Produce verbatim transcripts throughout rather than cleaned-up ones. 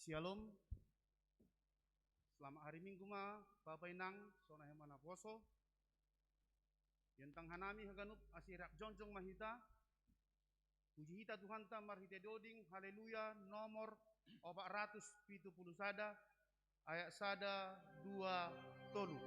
Shalom. Selamat hari Minggu ma, Bapa Inang, sonai hema naposo. Jan tangkas hanami haganup asi rap jongjong ma hita. Puji hita Tuhanta marhite doding, haleluya, nomor opat ratus pitu puluh sada, ayat sada, dua, tolu.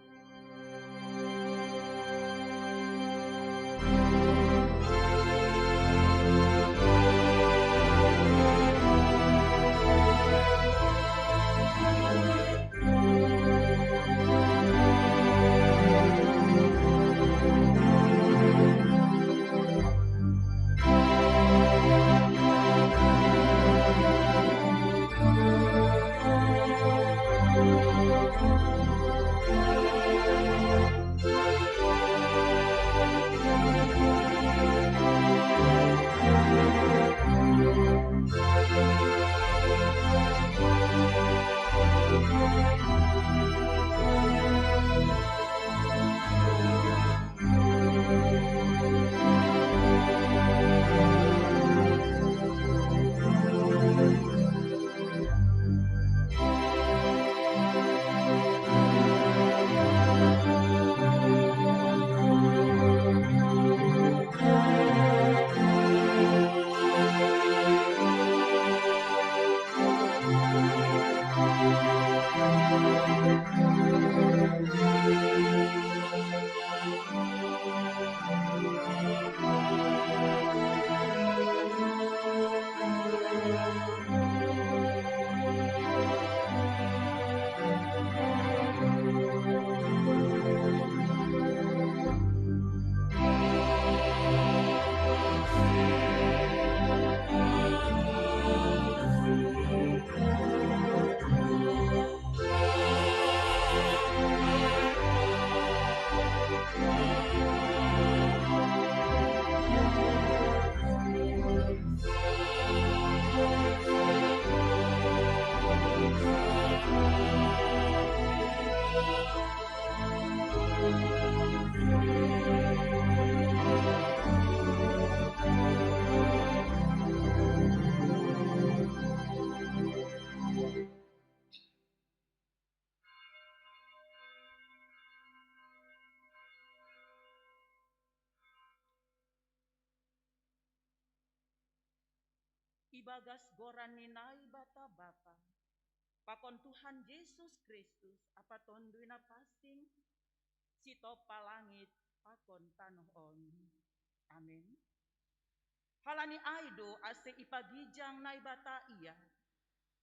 Ibagas goran ni Naibata Bapa, pakon Tuhan Jesus Kristus, Ama Tonduy Napansing, sitompa langit pakon tanoh on. Amen. Halani ai do ase ipagijang Naibata Ia,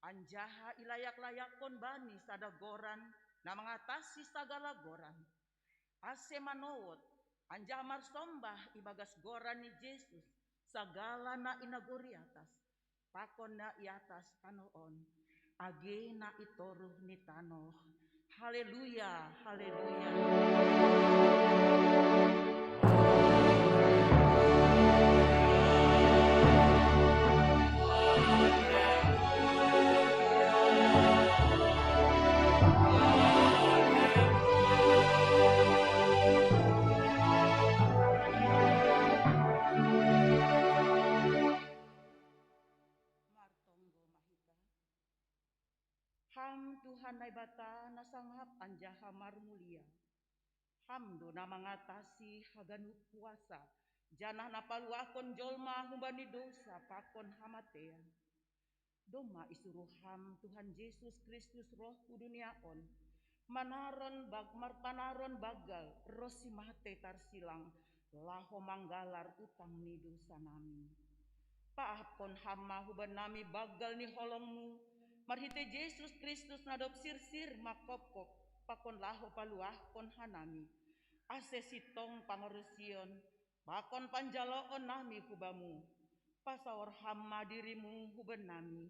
anjaha ilayak-layakkon Bani sada goran na mangatasi sagala goran, ase manowot anjaha marsombah ibagas goran ni Jesus sagala na i nagori atas, pakon na i atas tanoh on, age na i toruh ni tanoh. Haleluya, haleluya. Martonggo ma hita. Ham Tuhan Naibata na sangap anjaha marmulia. Ham do na mangatasi haganup kuasa, janah na paluahkon jolma humbani dousa pakon hamatean. Domma isuruh Ham Tuhan Jesus Kristus roh hu dunia on, manaron bag-, marpanaron banggal ronsi mate tarsilang, laho manggalar utang ni dousanami. Paahapkon Ham ma hubannami banggal ni holong-Mu, marhitei Jesus Kristus na dob sirsir manghophop, pakon laho paluahkon hanami, ase sintong pangarusion pakon panjaloonnami hu Bamu. Pasaor Ham ma dirim-Mu hubannami,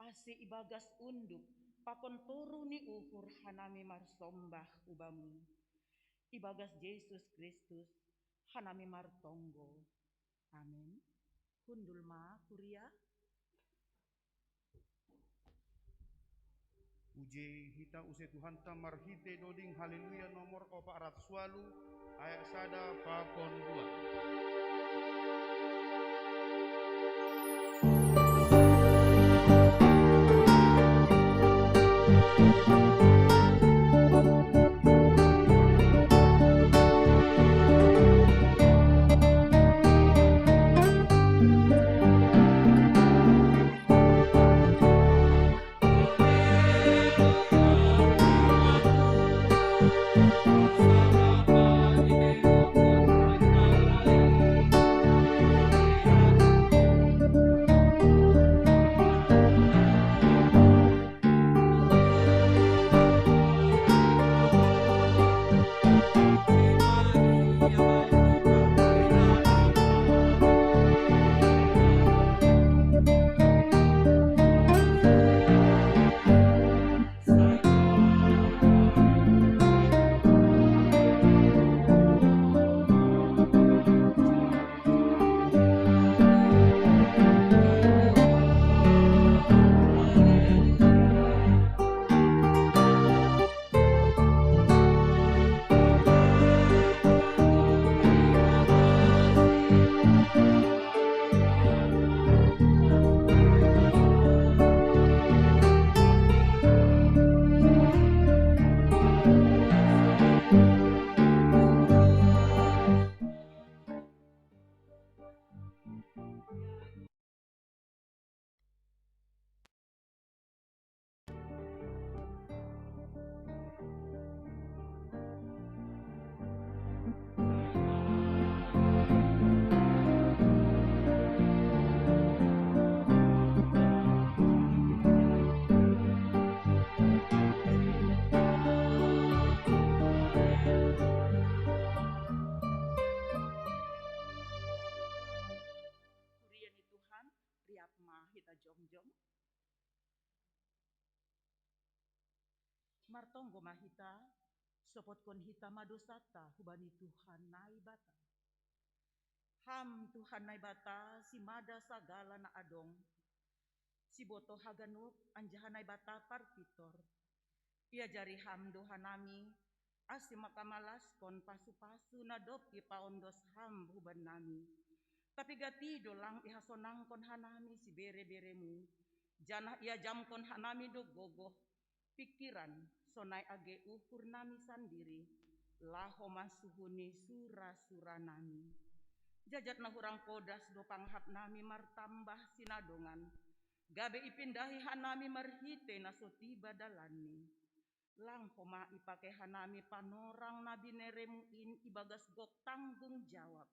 ase ibagas unduk pakon toruh ni uhur hanami marsombah hu Bamu. Ibagas Jesus Kristus hanami martonggo. Amen. Hundul ma, kuria. Puji hita use Tuhanta marhitei doding, haleluya, nomor opat ratus walu, ayat sada pakon dua. Martonggo ma hita, sopotkon hita ma dosata hubani Tuhan Naibata. Ham Tuhan Naibata, si mada sagala na adong, siboto haganup anjaha Naibata parpintor. Iajari ham do hanami, ase mangkamalaskon pasu-pasu na dob ipaondos ham hubannami. Tapi gati do lang ihasonangkon hanami sibere-beremu, janah iajamkon hanami do gogoh, pingkiran, sonai age uhurnami sandiri, laho mansuhuni sura-suranami. Jajat na hurang podas do panghapnami martambah sinadongan, gabe ipindahi hanami marhitei na so tiba dalanni. Lang homa ipake hanami panorang na bineremu in ibagas gok tanggung jawab.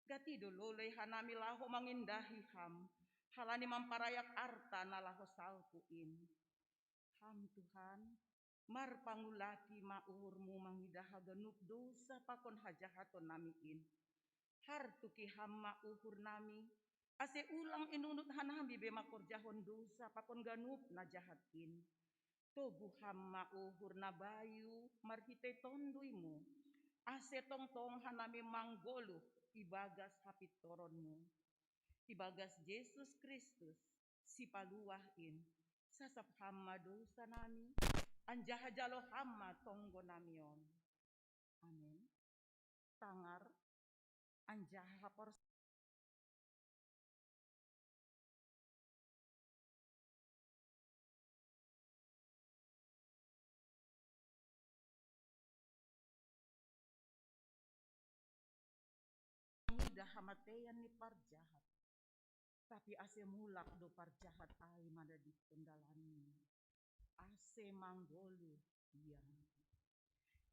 Gati do lolei hanami laho mangindahi ham, halani mamparayak arta na laho salpu in. Ham Tuhan, marpangulaki ma uhurmu mangidah haganup dosa pakon hajahatonnami in. Hartuki ham ma uhurnami, ase ulang inunut hanami be mangkorjahon dosa pakon ganup na jahat in. Toguh ham ma uhur na bayu marhitei tonduymu, ase tongtong hanami manggoluh ibagas hapintoronmu. Ibagas Jesus Kristus, Sipaluah in, sasap ham ma dosanami, anjaha jalo ham ma tonggonami on. Amen. Tangar, anjaha pors- Idah hamateian ni parjahat. Tapi ase mulak do parjahat ai madadihkon dalanni, ase manggoluh ia.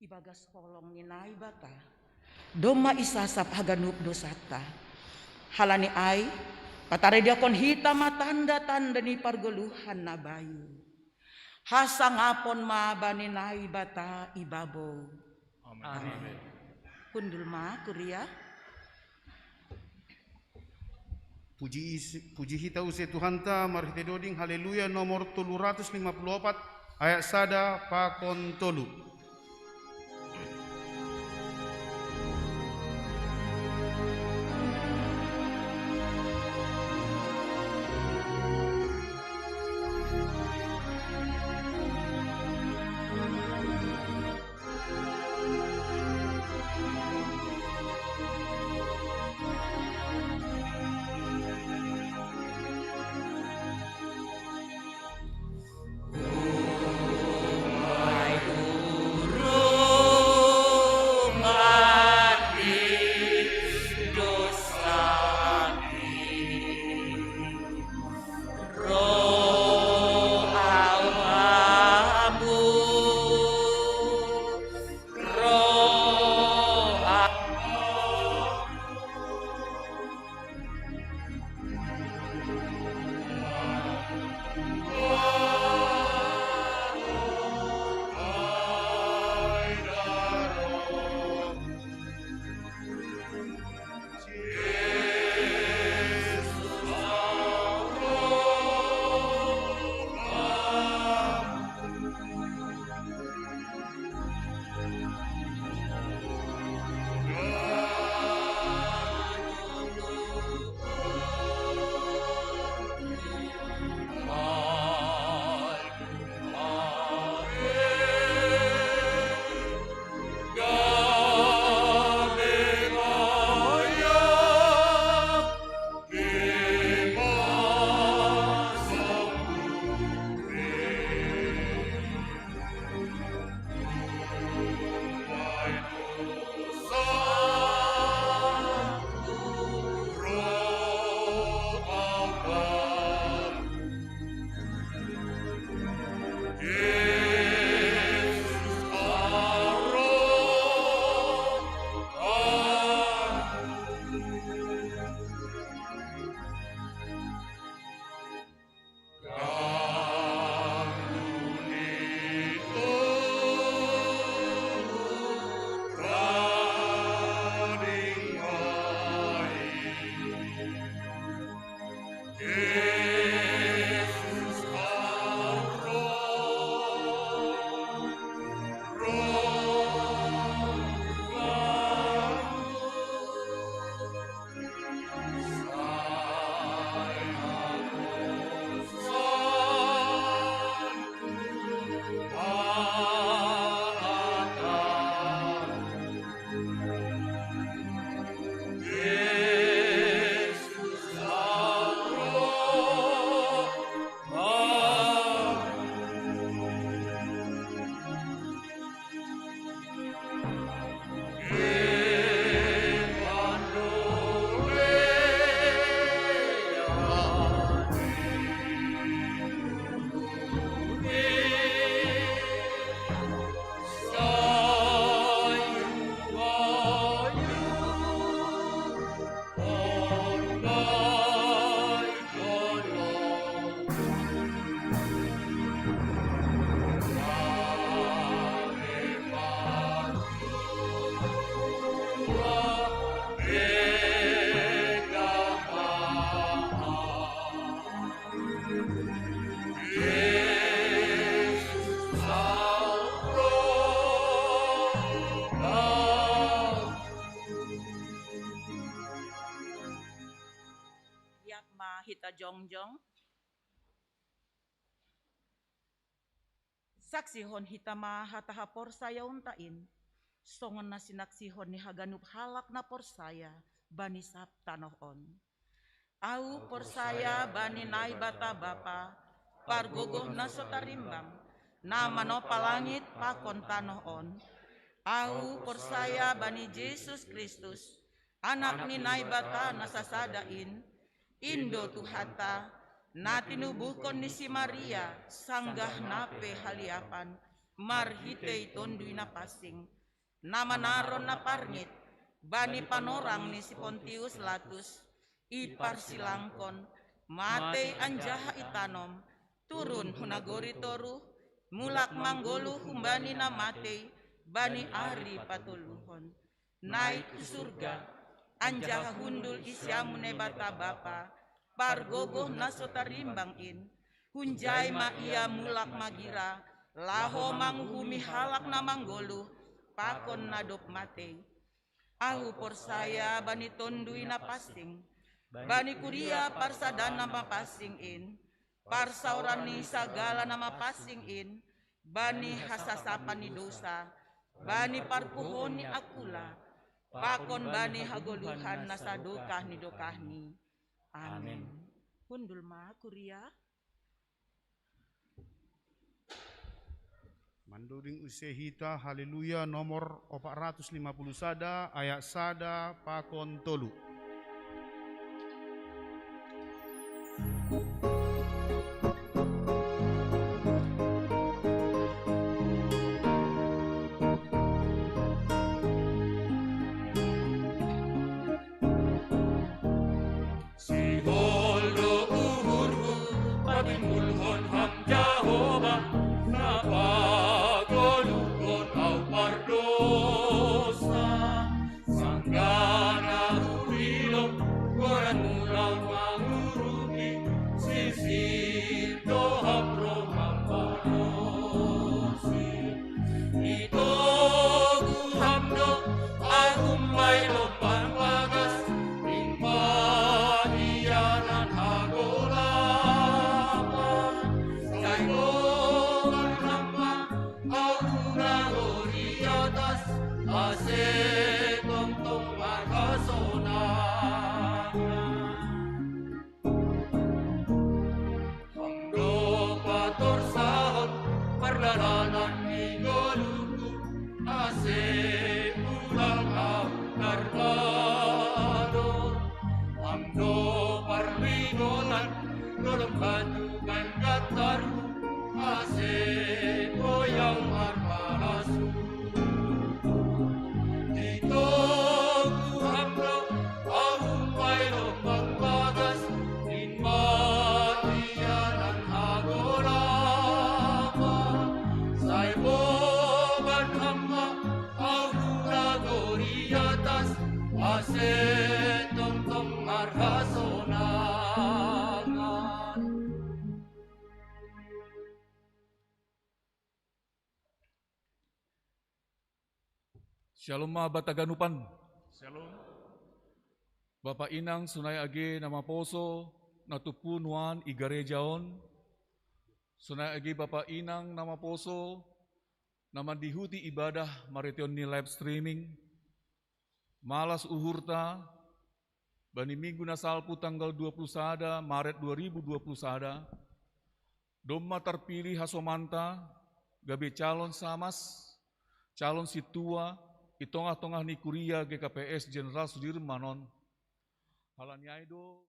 Ibagas holong ni Naibata, domma isasap haganup dosanta. Halani ai, patarediakon hita ma tanda-tanda ni pargoluhan na bayu. Hasangapon ma bani Naibata i babou. Amen. Hundul ma kuria. Puji, puji hita use Tuhanta marhitei doding Haleluya nomor tolu ratus lima puluh opat, ayat sada pakon tolu. Hita jongjong. Saksihon hita ma hata haporsayaonta in, songon na sinaksihon ni haganup halak na porsaya bani sab tanoh on. Ahu porsaya bani Naibata Bapa, pargogoh na so tarimbang, na manompa langit pakon tanoh on. Ahu porsaya bani Jesus Kristus, Anak ni Naibata na sasada in, in do Tuhanta, na tinubuhkon ni si Maria sanggah na pe haliapan, marhitei Tonduy Napansing, na manaron na parngit bani panorang ni si Pontius Latus, iparsilangkon, matei anjaha itanom, turun hu nagori toruh, mulak manggoluh humbani na matei bani ari patoluhon. Naik hu surga, anjaha hundul i siamun Naibata Bapa, pargogoh na so tarimbang in. Hunjai ma Ia mulak magira, laho manguhumi halak na manggoluh pakon na dob matei. Ahu porsaya bani Tonduy Napansing, bani kuria parsadaan na mapansing in, parsaoran ni sagala na mapansing in, bani hasasapan ni dousa, bani parpuhoon ni angkula, pakon bani hagoluhan na sadokah ni dokahni. Amen. Hundul ma kuria. Mandoding use hita Haleluya nomor opat ratus lima puluh sada, ayat sada pakon tolu. Sihol do uhurhu patimbulhon Ham Jahowa, na pagoluhon ahu pardosa. Sanggah na huilo goranMu laho mangurupi, sirsir do Ham ro mampanosi. Itogu Ham do ahu umbahen lompan bagas, imba ianan hagolapan. Sai boban Ham ma ahu hu nagori atas, ase tongtong marhasonangan. Ham do patorsahon pardalanan ni ngolungku, ase unang ahu tarbadohon. Ham do parlinggoman, dolok batu panggantarhu, ase boi ahu marpalas-Hu. Itogu Ham do ahu umbahen lompan bagas, imba ianan hagolapan. Sai boban Ham ma ahu hu nagori atas, ase tongtong marhasonangan. Syalom ma banta ganupan. Syalom. Bapa inang sonai age na maposo, na tumpu nuaeng i gareja on. Sonai age bapa inang na maposo, na mandihuti ibadah marhiteon ni live streaming. Malas uhurta, bani minggu na salpu tanggal dua puluh sada Maret dua ribu dua puluh sada, domma tarpilih hasomanta gabe calon samas, calon sintua, i tongah-tongah ni kuria G K P S Jenderal Sudirman on. Halani ai do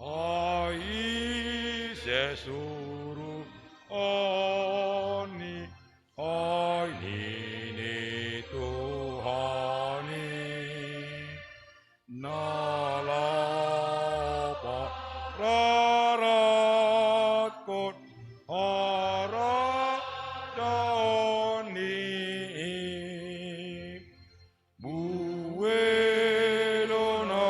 Oi, ise suruh oni, Ai nini Tuhani, na laho pararatkon harajaon ni i. Buelo na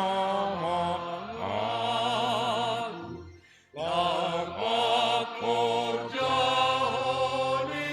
mangalu, lampak horjaon i.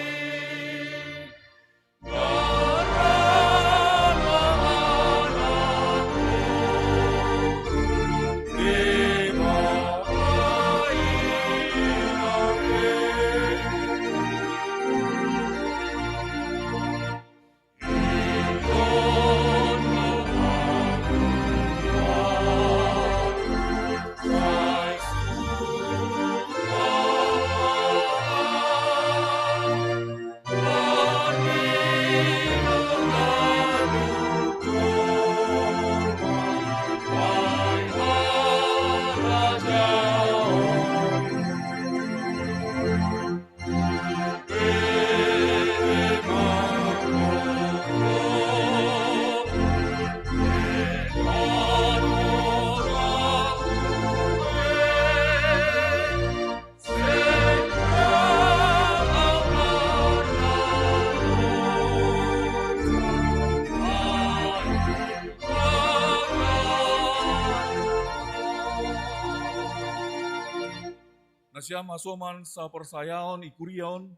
Nasiam hasoman saporsayaon i kuria on,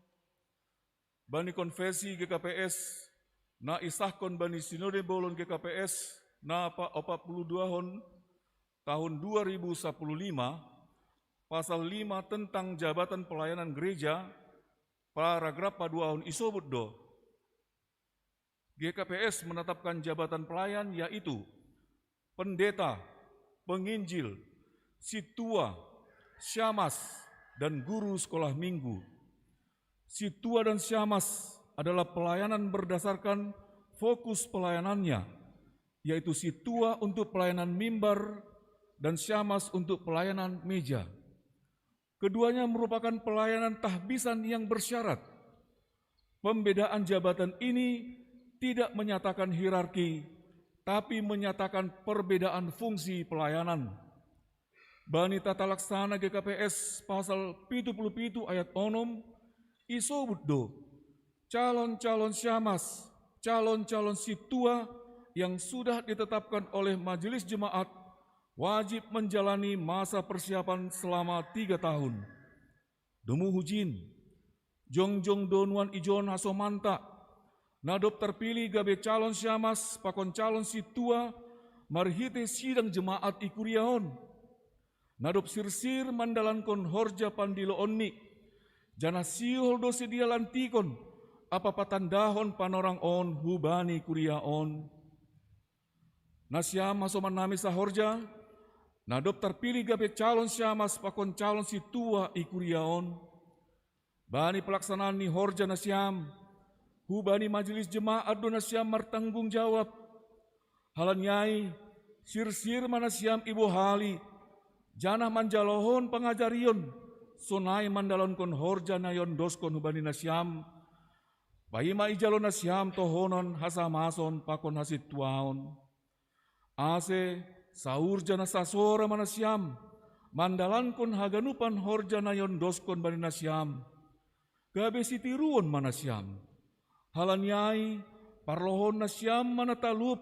bani konfesi G K P S na isahkon bani Sinode Bolon G K P S na paopat puluh duahon tahun dua ribu sapuluh lima, pasal lima tentang jabatan pelayanan gereja, paragraf paduahon isobut do, G K P S menetapkan jabatan pelayan, yaitu pendeta, penginjil, sintua, syamas, dan guru sekolah minggu. Sintua dan syamas adalah pelayanan berdasarkan fokus pelayanannya, yaitu sintua untuk pelayanan mimbar dan syamas untuk pelayanan meja. Keduanya merupakan pelayanan tahbisan yang bersyarat. Pembedaan jabatan ini tidak menyatakan hierarki, tapi menyatakan perbedaan fungsi pelayanan. Bani Tata Laksana G K P S pasal pitu puluh pitu ayat onom, isobut do, calon-calon syamas, calon-calon sintua yang sudah ditetapkan oleh majelis jemaat wajib menjalani masa persiapan selama tiga tahun. Domu hujin, jongjong do nuan ijon hasomanta, na dob tarpilih gabe calon syamas pakon calon sintua marhite sidang jemaat i kuria on. Na dob sirsir mandalankon horja pandiloonni, janah sihol do sidea lantikon ampa patandahon panorang on hubani kuria on. Nasiam hasomannami sahorja, na dob tarpilih gabe calon syamas pakon calon sintua i kuria on. Bani pelaksanaan ni horja nasiam, hubani majelis jemaat do nasiam martanggung jawab. Halani ai, sirsir ma nasiam ibohali, janah manjalohon pangajarion, sonai mandalankon horja na iondoskon hubani nasiam, paima ijalo nasiam tohonon hasamason pakon hasintuaon. Ase saur janah sasora ma nasiam, mandalankon haganupan horja na iondoskon bani nasiam. Gabe sitiruon ma nasiam. Halani ai, parlohon nasiam ma na talup,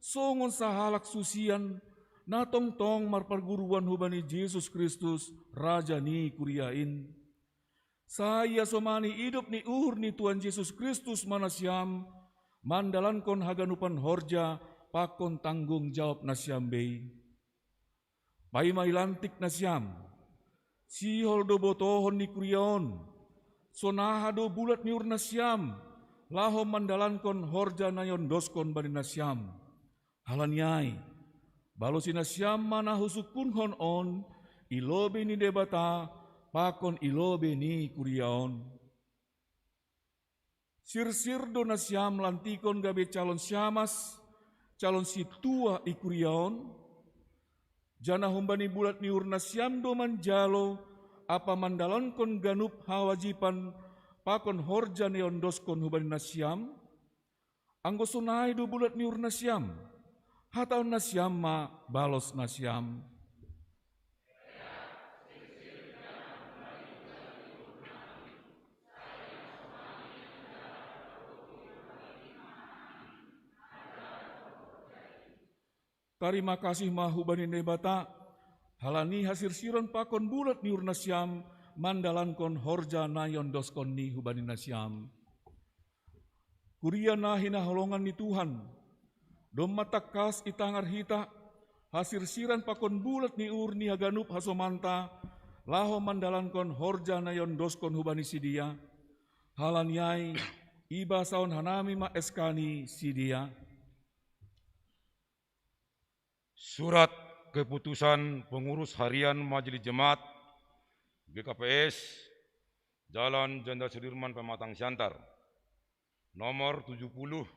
songon sahalak susian, na tongtong marparguruan hubani Jesus Kristus, Raja ni kuria in. Sai iasomani idop ni uhur ni Tuhan Jesus Kristus ma nasiam, mandalankon haganupan horja pakon tanggung jawab nasiam bei. Paima ilantik nasiam, sihol do botohon ni kuria on, sonaha do bulat ni uhur nasiam, laho mandalankon horja na iondoskon bani nasiam. Halani ai, balosi nasiam ma na husungkunhon on i lobei ni Debata pakon i lobei ni kuria on. Sirsir do nasiam lantikon gabe calon syamas, calon sintua i kuria on, janah humbani bulat ni uhur nasiam do manjalo ampa mandalankon ganup hawajiban pakon horja na iondoskon hubani nasiam? Anggo sonai do bulat ni ur nasiam, hataon nasiam ma balos nasiam. Tarima kasih ma hubani Naibata, halani hasirsiron pakon bulat ni ur nasiam mandalankon horja na iondoskon ni hubani nasiam. Kuria na hinaholongan ni Tuhan, domma tangkas itangar hita hasirsiran pakon bulat ni ur ni haganup hasomanta, laho mandalankon horja na iondoskon hubani sidea. Halani ai, ibasaon hanami ma S K ni sidea. Surat keputusan pengurus harian Majelis Jemaat G K P S Jalan Jenderal Sudirman Pematang Siantar, nomor tujuh puluh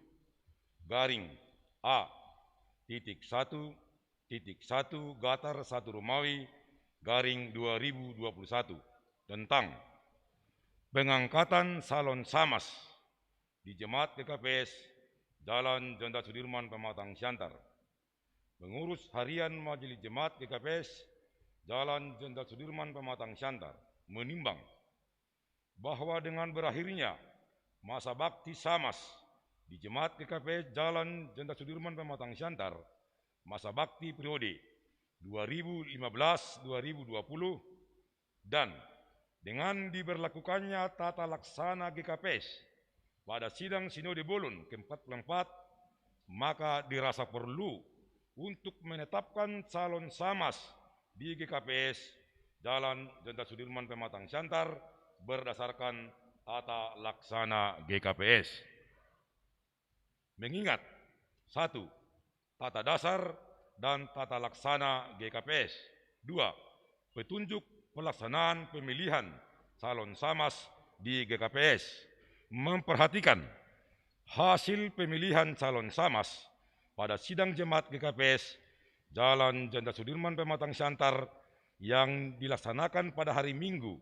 garing A titik satu titik satu gatar satu Romawi garing dua ribu dua puluh satu, tentang pengangkatan salon samas di Jemaat G K P S Jalan Jenderal Sudirman Pematang Siantar. Pengurus harian Majelis Jemaat G K P S Jalan Jenderal Sudirman Pematang Siantar menimbang bahwa dengan berakhirnya masa bakti samas di Jemaat G K P S Jalan Jenderal Sudirman Pematang Siantar, masa bakti periode dua ribu lima belas dua ribu dua puluh, dan dengan diberlakukannya tata laksana G K P S pada sidang Sinode Bolon keempat puluh empat, maka dirasa perlu untuk menetapkan calon samas di G K P S Jalan Jenderal Sudirman Pematang Siantar berdasarkan tata laksana G K P S. Mengingat: satu, tata dasar dan tata laksana G K P S. Dua, petunjuk pelaksanaan pemilihan calon samas di G K P S. Memperhatikan hasil pemilihan calon samas pada sidang jemaat G K P S Jalan Jenderal Sudirman Pematang Siantar yang dilaksanakan pada hari Minggu,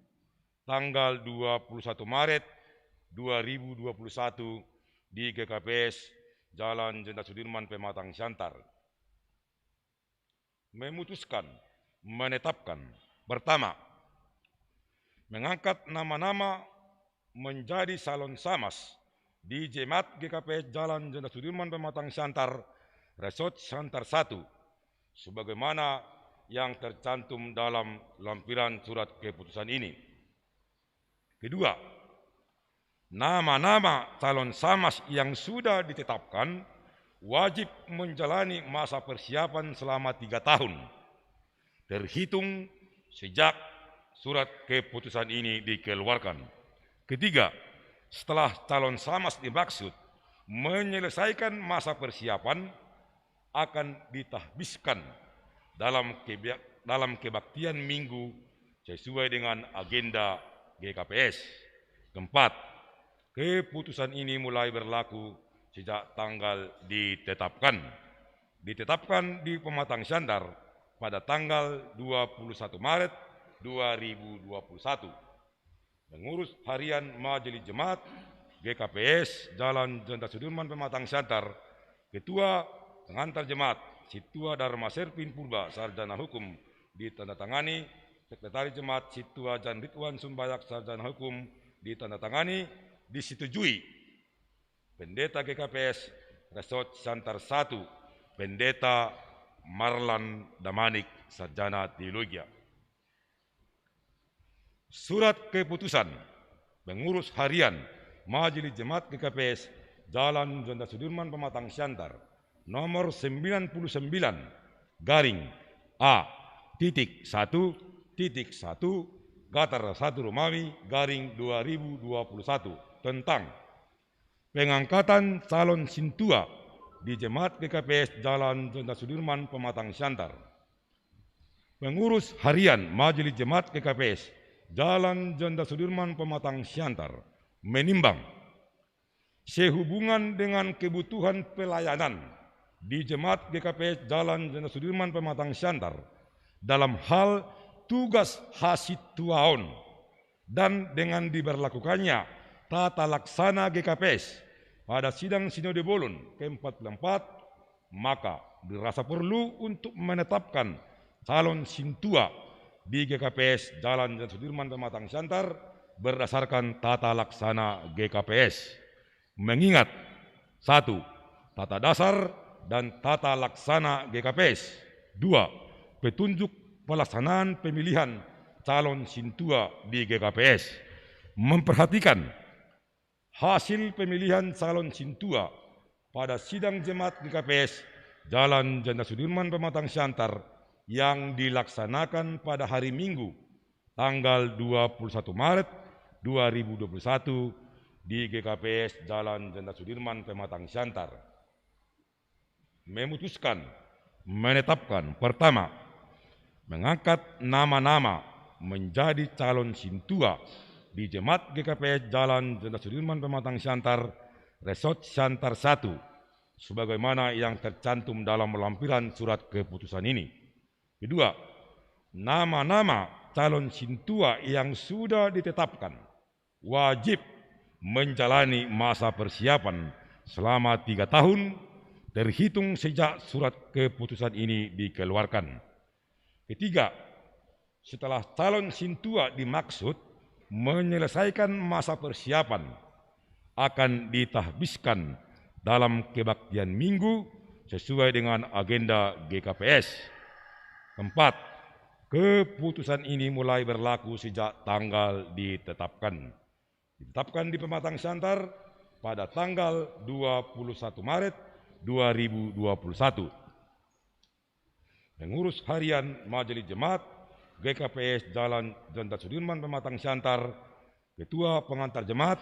tanggal dua puluh satu Maret dua ribu dua puluh satu, di G K P S Jalan Jenderal Sudirman Pematang Siantar. Memutuskan, menetapkan: pertama, mengangkat nama-nama menjadi calon samas di Jemaat G K P S Jalan Jenderal Sudirman Pematang Siantar, Resort Siantar satu, sebagaimana yang tercantum dalam lampiran surat keputusan ini. Kedua, nama-nama calon samas yang sudah ditetapkan wajib menjalani masa persiapan selama tiga tahun, terhitung sejak surat keputusan ini dikeluarkan. Ketiga, setelah calon samas dimaksud menyelesaikan masa persiapan, akan ditahbiskan dalam kebak-, dalam kebaktian Minggu sesuai dengan agenda G K P S. Keempat, keputusan ini mulai berlaku sejak tanggal ditetapkan. Ditetapkan di Pematang Siantar pada tanggal dua puluh satu Maret dua ribu dua puluh satu. Pengurus Harian Majelis Jemaat G K P S Jalan Jenderal Sudirman Pematang Siantar, Ketua Pengantar Jemaat Situa Dharma Servin Purba, Sarjana Hukum, ditandatangani. Sekretaris Jemaat Situa Jan Ridwan Sumbayak, Sarjana Hukum, ditandatangani. Disetujui Pendeta G K P S Resort Siantar satu, Pendeta Marlan Damanik, Sarjana Teologia. Surat keputusan Pengurus Harian Majelis Jemaat G K P S Jalan Jenderal Sudirman Pematang Siantar, nomor sembilan puluh sembilan garing A titik satu titik satu gatar satu Romawi garing dua ribu dua puluh satu, tentang pengangkatan calon sintua di Jemaat G K P S Jalan Jenderal Sudirman Pematang Siantar. Pengurus Harian Majelis Jemaat G K P S Jalan Jenderal Sudirman Pematang Siantar menimbang, sehubungan dengan kebutuhan pelayanan di Jemaat G K P S Jalan Jenderal Sudirman Pematang Siantar dalam hal tugas hasituaon, dan dengan diberlakukannya Tata laksana G K P S pada sidang Sinode Bolon keempat puluh empat, maka dirasa perlu untuk menetapkan calon sintua di G K P S Jalan Jenderal Sudirman Pematang Siantar berdasarkan tata laksana G K P S. Mengingat, satu, tata dasar dan tata laksana G K P S. Dua, petunjuk pelaksanaan pemilihan calon sintua di G K P S. Memperhatikan hasil pemilihan calon sintua pada sidang jemaat G K P S Jalan Jenderal Sudirman Pematang Siantar yang dilaksanakan pada hari Minggu, tanggal dua puluh satu Maret dua ribu dua puluh satu, di G K P S Jalan Jenderal Sudirman Pematang Siantar. Memutuskan, menetapkan, pertama, mengangkat nama-nama menjadi calon sintua di Jemaat G K P S Jalan Jenderal Sudirman Pematang Siantar, Resort Siantar satu, sebagaimana yang tercantum dalam lampiran surat keputusan ini. Kedua, nama-nama calon sintua yang sudah ditetapkan wajib menjalani masa persiapan selama tiga tahun terhitung sejak surat keputusan ini dikeluarkan. Ketiga, setelah calon sintua dimaksud menyelesaikan masa persiapan, akan ditahbiskan dalam kebaktian Minggu sesuai dengan agenda G K P S. Keempat, keputusan ini mulai berlaku sejak tanggal ditetapkan. Ditetapkan di Pematang Siantar pada tanggal dua puluh satu Maret dua ribu dua puluh satu. Pengurus Harian Majelis Jemaat G K P S Jalan Jenderal Sudirman Pematang Siantar, Ketua Pengantar Jemaat,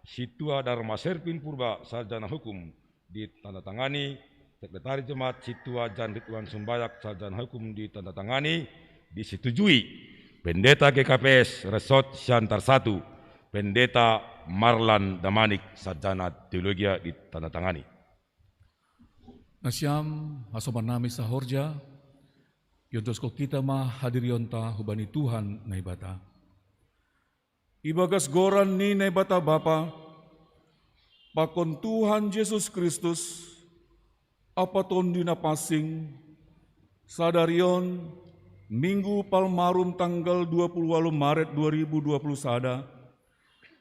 Situa Dharma Servin Purba, Sarjana Hukum, ditandatangani, Sekretaris Jemaat, Situa Jan Ridwan Sumbayak, Sarjana Hukum, ditandatangani, disetujui Pendeta G K P S Resort Siantar satu, Pendeta Marlan Damanik, Sarjana Teologia, ditandatangani. Nasiam, hasoman nami sahorja, iontoskon hita ma hadirionta hubani Tuhan Naibata. Ibagas goran ni Naibata Bapa, pakon Tuhan Jesus Kristus, ampa Tonduy Napansing, sadari on, Minggu Palmarum tanggal dua puluh walu Maret dua ribu dua puluh sada,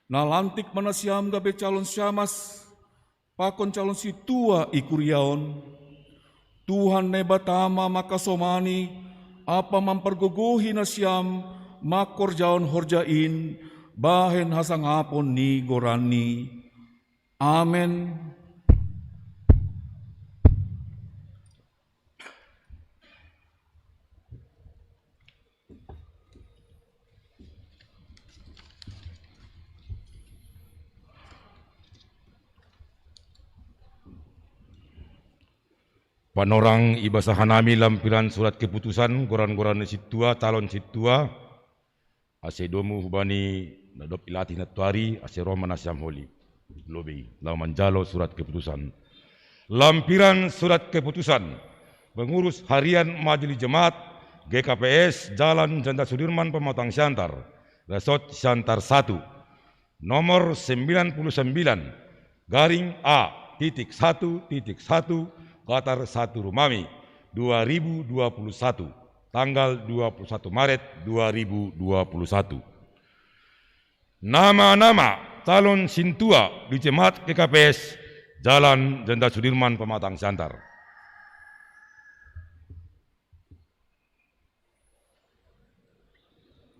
nalantik ma nasiam gabe calon siamas, pakon calon sintua i kuria on. Tuhan Naibata ma mangkasomani ampa mampargogohi nasiam mangkorjahon horja in, bahen hasangapon ni goranNi. Amen. Panorang, ibasa hanami lampiran surat keputusan, goran-goran ni sintua, calon sintua, ase domu hubani na dob ilatih nantoari, ase roh ma nasiam holi lobei laho manjalo surat keputusan. Lampiran surat keputusan Pengurus Harian Majelis Jemaat G K P S Jalan Jenderal Sudirman Pematang Siantar, Resort Siantar satu, nomor sembilan puluh sembilan, garing A titik satu titik satu, Qatar satu Rumami, dua ribu dua puluh satu, tanggal dua puluh satu Maret dua ribu dua puluh satu. Nama-nama calon sintua di Jemaat G K P S Jalan Jenderal Sudirman Pematang Siantar.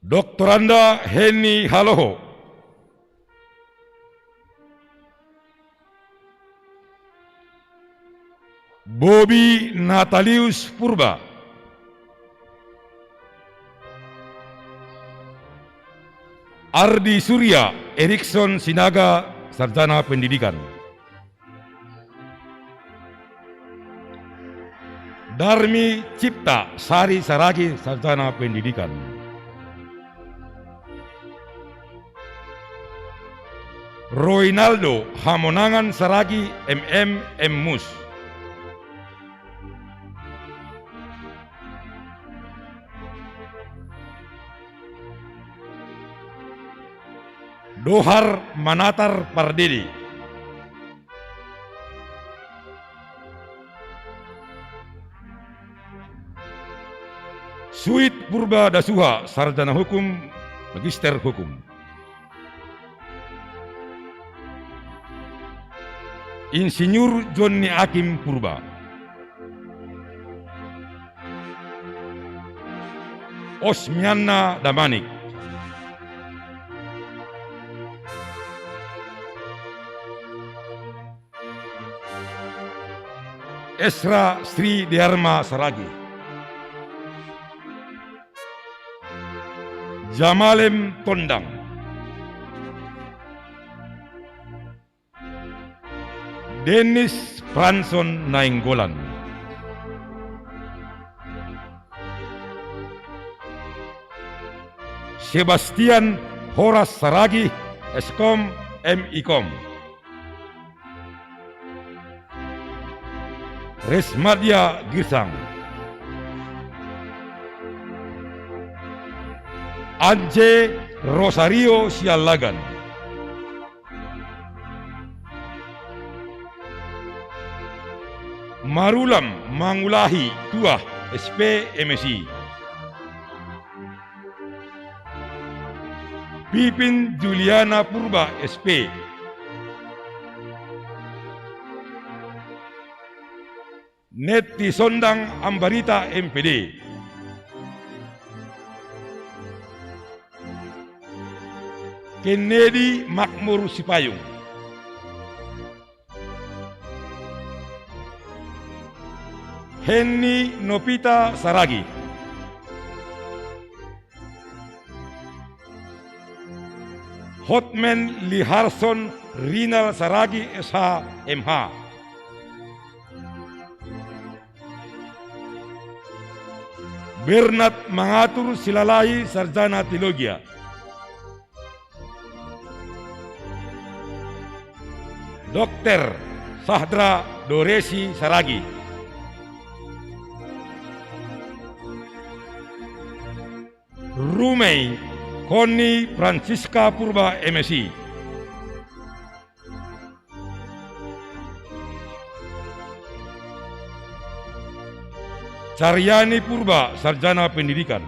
Doktoranda Heni Haloho. Bobi Natalius Purba. Ardi Surya Erikson Sinaga, Sarjana Pendidikan. Darmi Cipta Sari Saragi, Sarjana Pendidikan. Roinaldo Hamonangan Saragi, M M, M Mus. Dohar Manatar Pardede. Suit Purba Dasuha, sarjana hukum, magister hukum. Insinyur Jonni Akim Purba. Osmianna Damanik. Esra Sri Dharma Saragi. Jamalem Tondang. Dennis Franson Nainggolan. Sebastian Horas Saragi, Eskom, M I Kom. Resmadia Girsang. Anje Rosario Sialagan. Marulam Mangulahi Tuah, S P, M Si. Pipin Juliana Purba, S P. Netti Sondang Ambarita, M P D. Kennedy Makmur Sipayung. Henny Nopita Saragi. Hotman Liharson Rinal Saragi, S H, M H. Bernard Mangatur Silalahi, sarjana teologia. Dokter Sahdra Doresi Saragi. Rumei Konni Francisca Purba, M Si. Caryani Purba, sarjana pendidikan.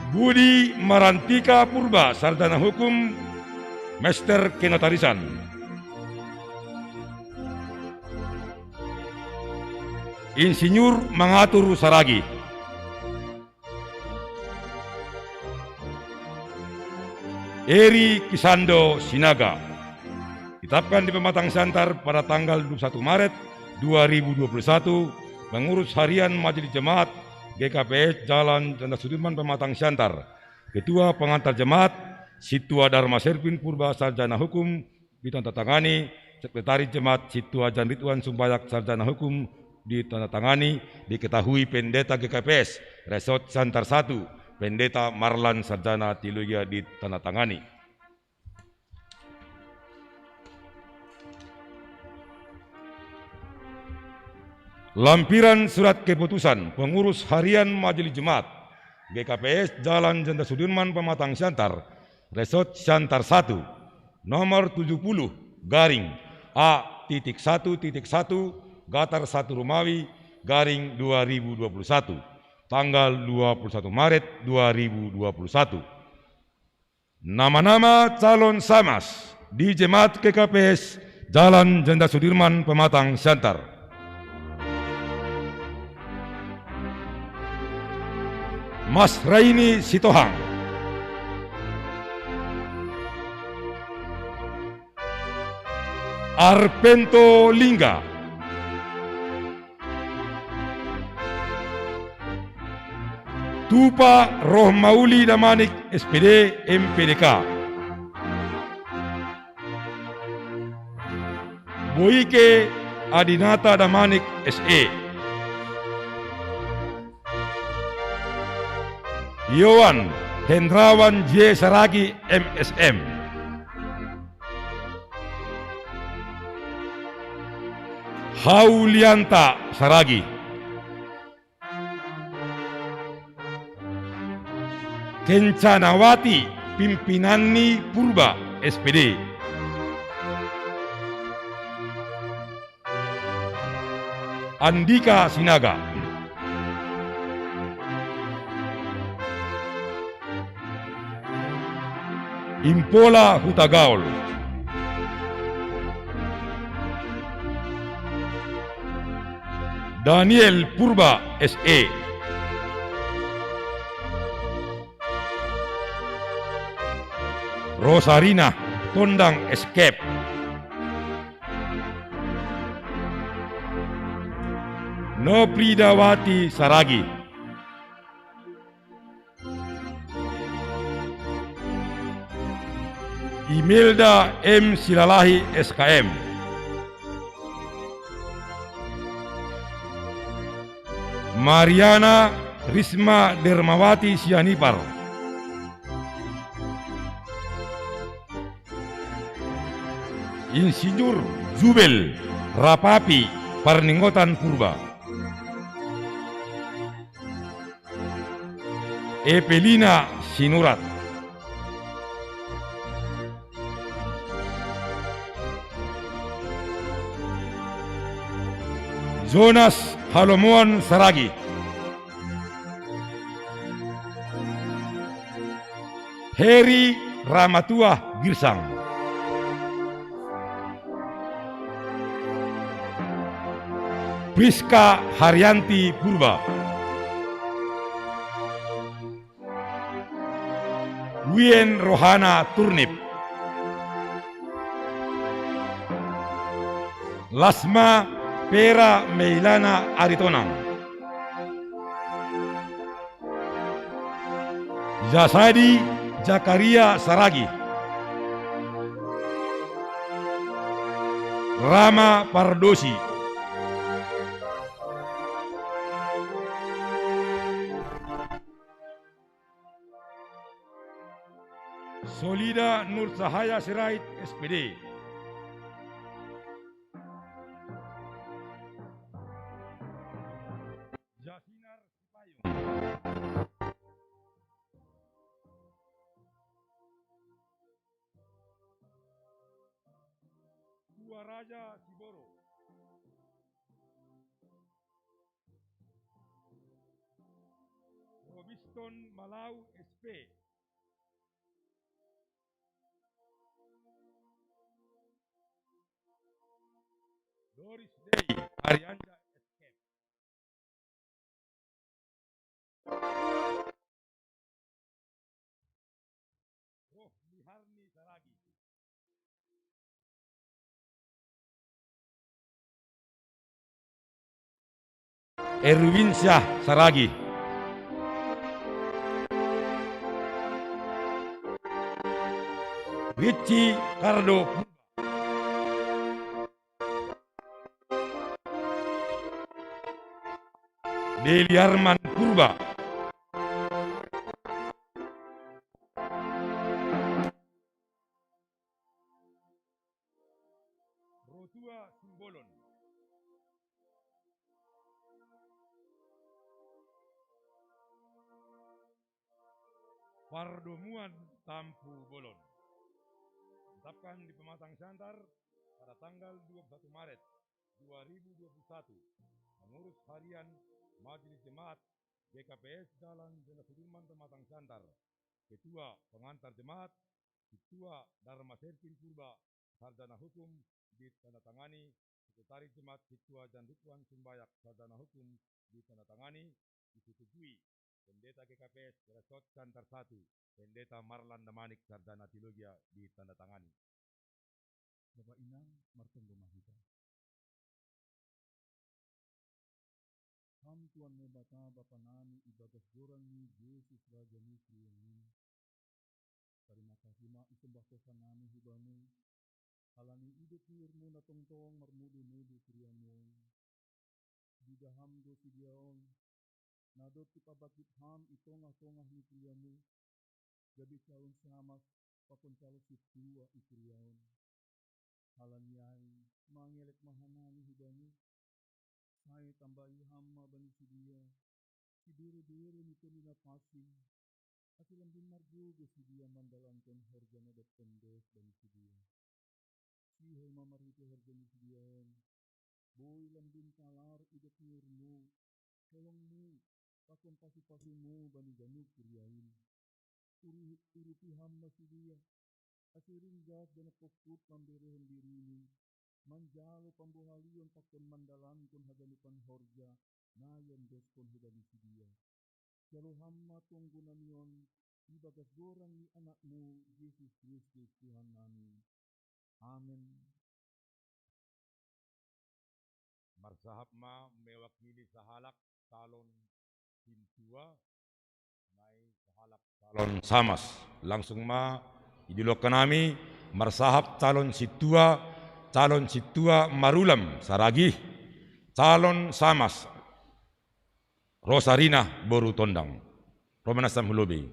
Budi Marantika Purba, sarjana hukum, master kenotarisan. Insinyur Mangatur Saragi. Eri Kisando Sinaga. Ditetapkan di Pematang Siantar pada tanggal dua puluh satu Maret dua ribu dua puluh satu, pengurus harian Majelis Jemaat G K P S Jalan Jenderal Sudirman, Pematang Siantar. Ketua pengantar jemaat, Situa Dharma Servin Purba, sarjana hukum, ditandatangani. Sekretaris Jemaat, Situa Jan Ridwan Sumbayak, sarjana hukum, ditandatangani. Diketahui Pendeta G K P S Resort Siantar satu, Pendeta Marlan, sarjana teologia, ditandatangani. Lampiran surat keputusan pengurus harian Majelis Jemaat G K P S Jalan Jenderal Sudirman, Pematang Siantar, Resort Siantar satu, nomor tujuh puluh garing A titik satu titik satu gatar satu Romawi garing dua ribu dua puluh satu, tanggal dua puluh satu Maret dua ribu dua puluh satu. Nama-nama calon samas di Jemaat G K P S Jalan Jenderal Sudirman, Pematang Siantar. Mas Raini Sitohang. Arpento Lingga. Tupa Rohmauli Damanik, S P D, M P D K. Boike Adinata Damanik, S E. Yowan Hendrawan J Saragi, M S M. Haulianta Saragi. Kencanawati, pimpinanni Purba, S P D. Andika Sinaga. Impola Hutagaol. Daniel Purba, S E. Rosarina Tondang, S K P. Nopridawati Saragi. Imelda M Silalahi, S K M. Mariana Risma Dermawati Sianipar. Insinyur Jubel Rapapi, Parningotan, Purba. Evelina Sinurat. Jonas Halomoan Saragi. Heri Ramatuah Girsang. Priska Haryanti, Purba. Wien Rohana, Turnip. Lasma Pera Meilana, Aritonang. Jasadi Zakaria Saragi. Rama Pardosi. Solida Nur Cahaya Sirait, S P D. Jasinar Sipayung. Tua Raja Siboro. Robiston Malau, S P. Doris Day Arianja, S K. Roh Liharni Saragi. Erwinsyah Saragi. Richie Cardo. Deli Arman, Purba. Rotua Simbolon. Pardomuan Tampubolon. Tetapkan di Pematang Siantar pada tanggal dua puluh satu Maret dua ribu dua puluh satu. Pengurus Harian Majelis Jemaat G K P S Dalan Jenderal Sudirman, Pematang Siantar. Ketua pengantar jemaat, Ketua Dharma Serkin Purba, sarjana hukum, ditandatangani Sekretaris Jemaat, Ketua Jan Ridwan Sumbayak, sarjana hukum, ditandatangani. Disetujui Pendeta G K P S Resort Siantar satu, Pendeta Marlan Damanik, sarjana teologia, ditandatangani. Bapa inang, martonggo ma hita. Ham Tuhan Naibata, Bapa nami, ibagas goran ni Jesus Raja ni Kriamun, tarima kasih ma isomba hosa nami hu Bamu, halani idop ni uhurmuna tongtong marmudu-mudu Kriamun. Diida Ham do sidea on, na dob sipabangkit Ham i tongah-tongah ni Kriamu, gabe calon samas pakon calon sintua i Kriaon. Halani ai, mangelek ma hanami hu Bamu, sai tambai Ham ma bani sidea sibere-bere ni Tondi Na Pansing, Asi lambin margogo si dia mandalankan horja na daptan dos bani si dia. Sihol ma marhite horja ni si dia on, boi lambin talar idat ngurmu, holongmu, pakon pasu-pasumu bani ganup kuria in. Uru-, urupi ham ma si dia, ase ringgas ganup pongkut mamberehon dirini, manjalo pambohalion pakon mandalankon haganupan horja na iondoskon hubani si dia. Jalo ham ma tonggo nami on, ibagas goran ni Anakmu, Jesus Kristus, Tuhan nami. Amen. Marsahap ma mewakili sahalak calon sintua, nai sahalak calon samas. Langsung ma idulokkan nami, marsahap calon sintua, calon sintua Marulam Saragih, calon samas Rosarina boru Tondang. Ro ma nasa hu lobei.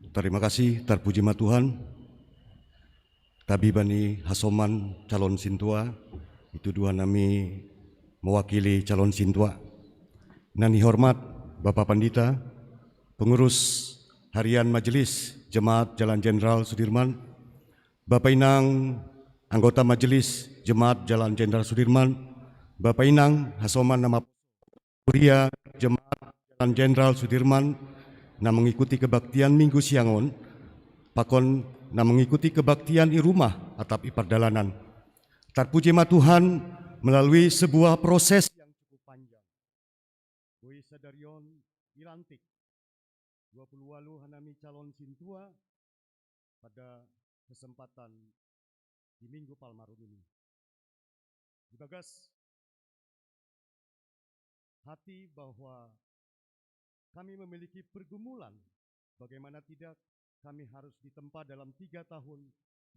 Tarima kasih, tarpuji ma Tuhan. Tabi bani hasoman calon sintua, ituduhon nami mewakili calon sintua. Na nihormat Bapak Pandita, Pengurus Harian Majelis Jemaat Jalan Jenderal Sudirman, Bapak Inang anggota Majelis Jemaat Jalan Jenderal Sudirman, Bapak Inang hasoman na ma- Kuria Jemaat Jalan Jenderal Sudirman na mengikuti kebaktian Minggu siang on, pakon na mengikuti kebaktian i rumah atap i pardalanan. Tarpuji ma Tuhan, melalui sebuah proses yang cukup panjang, boi sadari on dilantik dua puluh walu hanami calon sintua pada kesempatan di Minggu Palmarum ini. Di bagas hati bahwa kami memiliki pergumulan, bagaimana tidak, kami harus ditempa dalam tiga tahun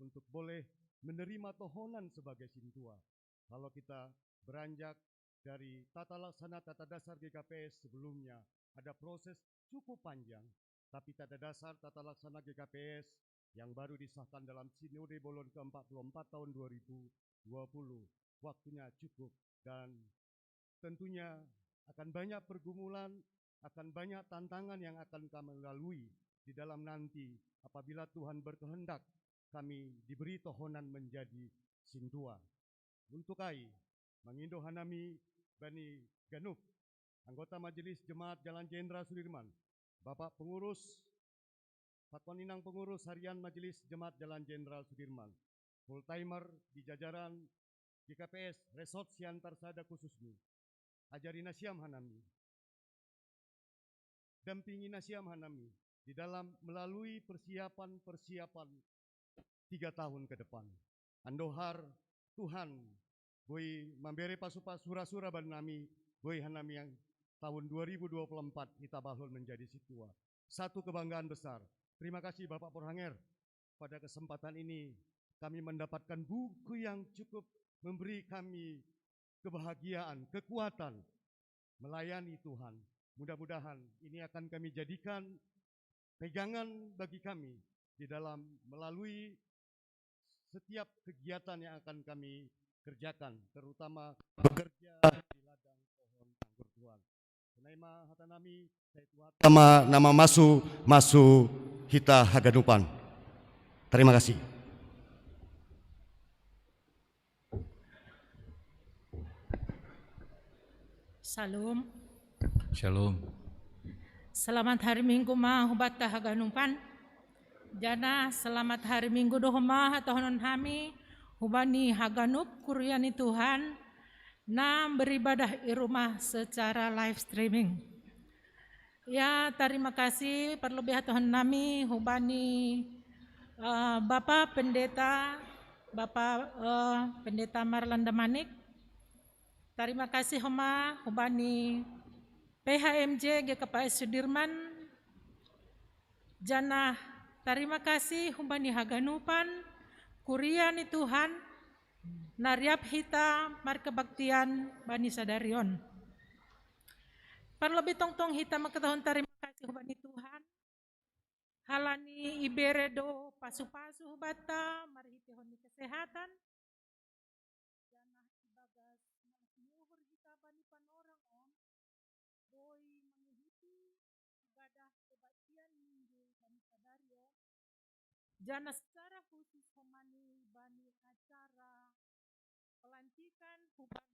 untuk boleh menerima tohonan sebagai sintua. Kalau kita beranjak dari tata laksana tata dasar G K P S sebelumnya, ada proses cukup panjang, tapi tata dasar tata laksana G K P S yang baru disahkan dalam Sinode Bolon keempat puluh empat tahun dua ribu dua puluh, waktunya cukup dan tentunya akan banyak pergumulan, akan banyak tantangan yang akan kami lalui di dalam nanti apabila Tuhan berkehendak kami diberi tohonan menjadi sintua. Untuk ai, mangindo hanami bani ganup anggota Majelis Jemaat Jalan Jenderal Sudirman, Bapak Pengurus, pakon inang pengurus harian Majelis Jemaat Jalan Jenderal Sudirman, full timer di jajaran G K P S Resort Siantar Sada khususnya. Ajari nasiam hanami, dampingi nasiam hanami di dalam melalui persiapan-persiapan tiga tahun ke depan. Andohar Tuhan boi mambere pasu-pasu sura-sura bani nami, boi hanami yang tahun dua ribu dua puluh empat hita balhon menjadi sintua. Satu kebanggaan besar. Terima kasih Bapak Porhanger. Pada kesempatan ini kami mendapatkan buku yang cukup memberi kami kebahagiaan, kekuatan melayani Tuhan. Mudah-mudahan ini akan kami jadikan pegangan bagi kami di dalam melalui setiap kegiatan yang akan kami kerjakan, terutama bekerja di ladang pohon anggur Tuhan. Sonai ma hata nami, sai Tuhan. Nama, nama masu, masu hita haganupan. Terima kasih. Shalom. Shalom. Selamat hari Minggu ma hubanta haganupan. Jana selamat hari Minggu do homa hatohonon hami hubani haganup kuria ni Tuhan na beribadah i rumah secara live streaming. Ya, terima kasih parlobei hatohonon nami hubani uh, Bapak Pendeta, Bapak uh, Pendeta Marlanda Manik. Terima kasih homa hubani P H M J G K P S Sudirman. Janah tarima kasih humbani haganupan kuria ni Tuhan na riap hita markabaktian bani sadari on. Parlobei tongtong hita mangkatahon tarima kasih humbani Tuhan. Halani ibere do pasu-pasu hubata marhitehon ni kesehatan. Janah ibagas malas ni uhur hita bani panorang on, boi mangihiti ibadah kebaktian Minggu bani sadari on, janah secara khusus homa ni bani acara pelantikan hubana.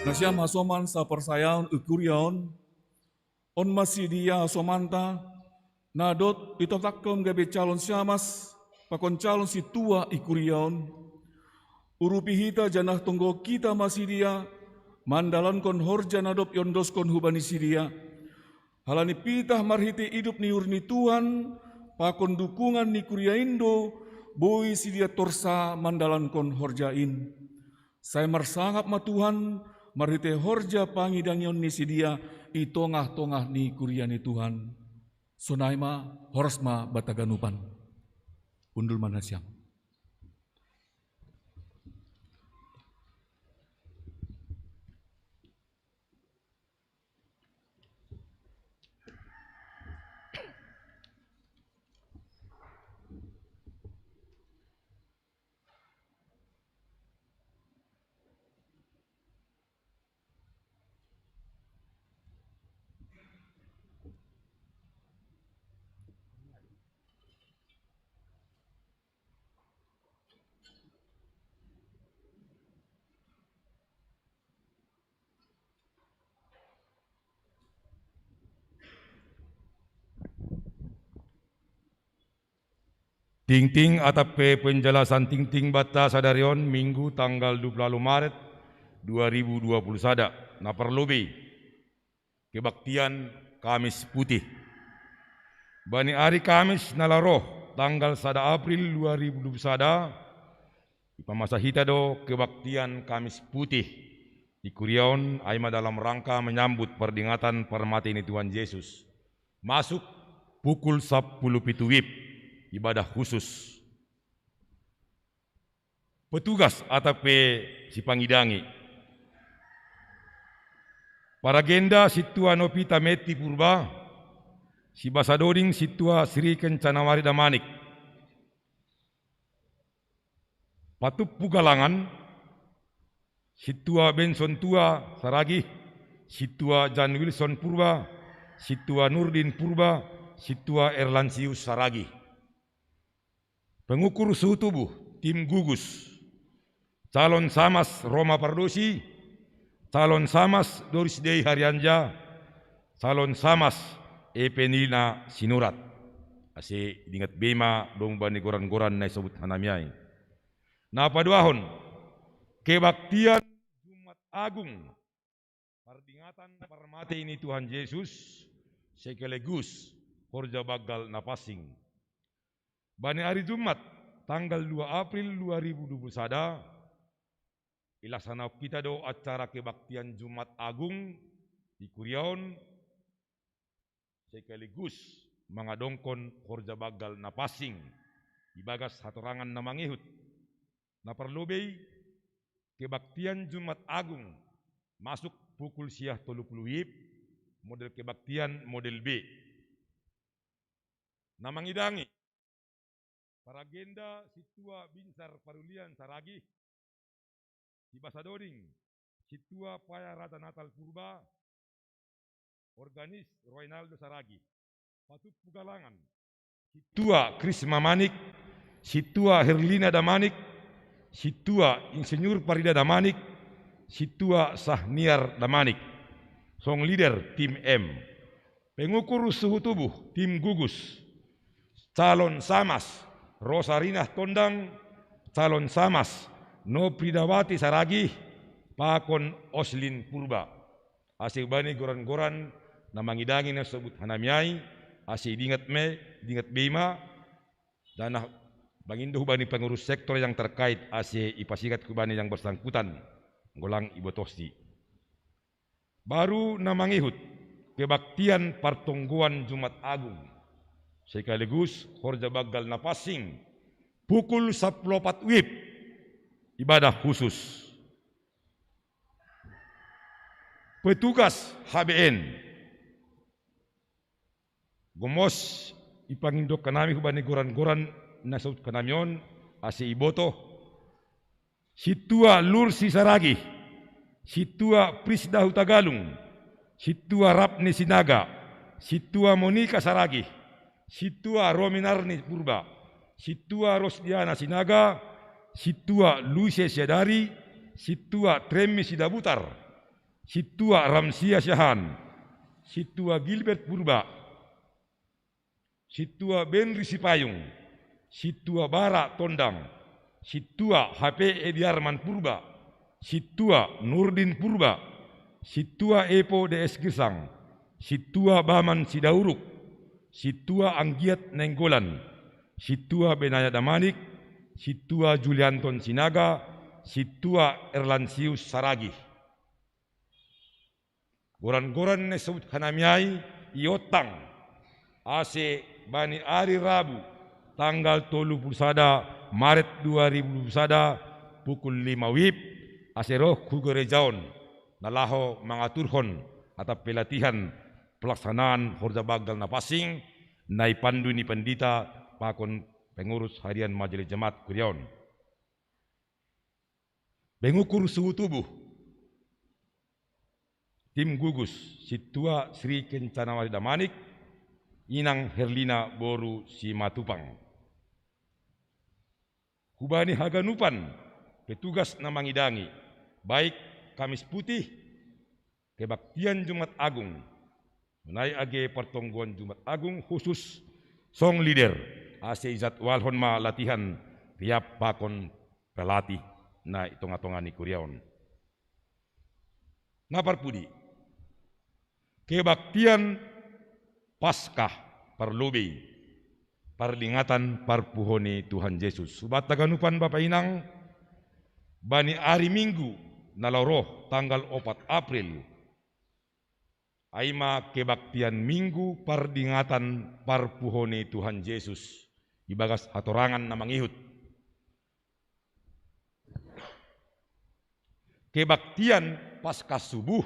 Nasiam hasoman saporsayaon i kuria on, on ma sidia hasomanta, na dob itoktakhon gabe calon siamas pakon calon sintua i kuria on. Urupi hita janah tonggohon hita ma sidia mandalankon horja na dob iondoskon hubani sidia. Halani pitah marhitei idop ni uhur ni Tuhan pakon dukungan ni kuria in do boi sidia torsa mandalankon horja in. Sai marsangap ma Tuhan marhitei horja pangidangion ni sidia i tongah-tongah ni kuria ni Tuhan. Sonai ma, horas ma banta haganupan. Hundul ma nasiam. Tingting atap pe penjelasan tingting banta sadari on, Minggu tanggal dua puluh Maret dua ribu dua puluh sada, na parlobei, kebaktian Kamis Putih. Bani ari Kamis na laho roh, tanggal sada April dua ribu dua puluh sada, ipamasa hita do kebaktian Kamis Putih i kuria on, ai ma dalam rangka menyambut pardingatan parmatei ni Tuhan Jesus. Masuk pukul sampulu pitu wib, ibadah khusus. Petugas atap pe sipangidangi. Paragenda: Sintua Novita Metti Purba, Sibasa Doding Sintua Sri Kencanawari Damanik. Patumpu galangan: Sintua Benson Tua Saragih, Sintua Jan Wilson Purba, Sintua Nurdin Purba, Sintua Erlansius Saragih. Pengukur suhu tubuh, tim gugus: calon samas Roma Pardosi, calon samas Doris Dei Harianja, calon samas Epenina Sinurat. Ase diingat bei ma domu bani goran-goran na isobut hanami ai. Na paduahon, kebaktian Jumat Agung, pardingatan parmatei ni Tuhan Jesus, sekaligus horja banggal na pansing. Bani ari Jumat, tanggal dua April dua ribu dua puluh sada, ilaksanaon hita do acara kebaktian Jumat Agung i kuria on, sekaligus mangadongkon horja banggal na pansing ibagas hatorangan na mangihut. Na parlobei, kebaktian Jumat Agung masuk pukul sia tolu puluh wib, model kebaktian model B. Na mangidangi: paragenda Sintua Binsar Parulian Saragih, Sibasa Doding Sintua Paya Raja Natal Purba, organis Roinaldo Saragih. Patumpu galangan: Sintua Krisma Manik, Sintua Herlina Damanik, Sintua Insinyur Parida Damanik, Sintua Sahniar Damanik. Song leader, tim M. Pengukur suhu tubuh, tim gugus: calon samas Rosarinah Tondang, calon samas Nopridawati Saragih, pakon Oslin Purba. Ase hubani goran-goran na mangidangi na isobut hanami ai, ase diingat ma, diingat bei ma, janah bangindo hubani pengurus sektor yang terkait, ase ipasikat hubani yang bersangkutan, anggo lang ibotohsi. Baru na mangihut, kebaktian partonggoan Jumat Agung, sekaligus horja banggal na pansing, pukul sampulu opat wib, ibadah khusus. Petugas H B N. Gomos ipangindok hanami hubani goran-goran na isobut hanami on, ase ibotoh: Sintua Lursi Saragih, Sintua Prisda Hutagalung, Sintua Rapni Sinaga, Sintua Monika Saragih, Sintua Rominarni Purba, Sintua Rosdiana Sinaga, Sintua Luise Siadari, Sintua Tremmi Sidabutar, Sintua Ramsia Siahaan, Sintua Gilbert Purba, Sintua Benri Sipayung, Sintua Bara Tondang, Sintua H P Ediarman Purba, Sintua Nurdin Purba, Sintua Epo D S Girsang, Sintua Baman Sidauruk, Sintua Anggiat Nainggolan, Sintua Benaya Damanik, Sintua Julianton Sinaga, Sintua Erlansius Saragih. Goran-goran na isabut hanami ai iontang, ase bani ari Rabu tanggal tolu pulu sada Maret dua ribu dua pulu sada pukul lima wib, ase roh hu gareja on, na laho mangaturhon atap pelatihan pelaksanaan horja banggal na pansing, na ipandu ni pandita pakon pengurus harian majelis jemaat kuria on. Pengukur suhu tubuh, tim gugus, Sintua Sri Kencanawati Damanik, Inang Herlina boru Simatupang. Hubani haganupan petugas na mangidangi, baik Kamis Putih, kebaktian Jumat Agung, sonai age partonggoan Jumat Agung khusus song leader, ase ijadwalhon ma latihan riap pakon pelatih na i tonga-tonga ni kuria on. Na parpudi, kebaktian Paskah parlobei, pardingatan parpuho ni Tuhan Jesus. Hubanta haganupan Bapa Inang, bani ari Minggu na laho roh tanggal opat April, ai ma kebaktian Minggu pardingatan parpuho ni Tuhan Jesus ibagas hatorangan na mangihut. Kebaktian Paskah subuh,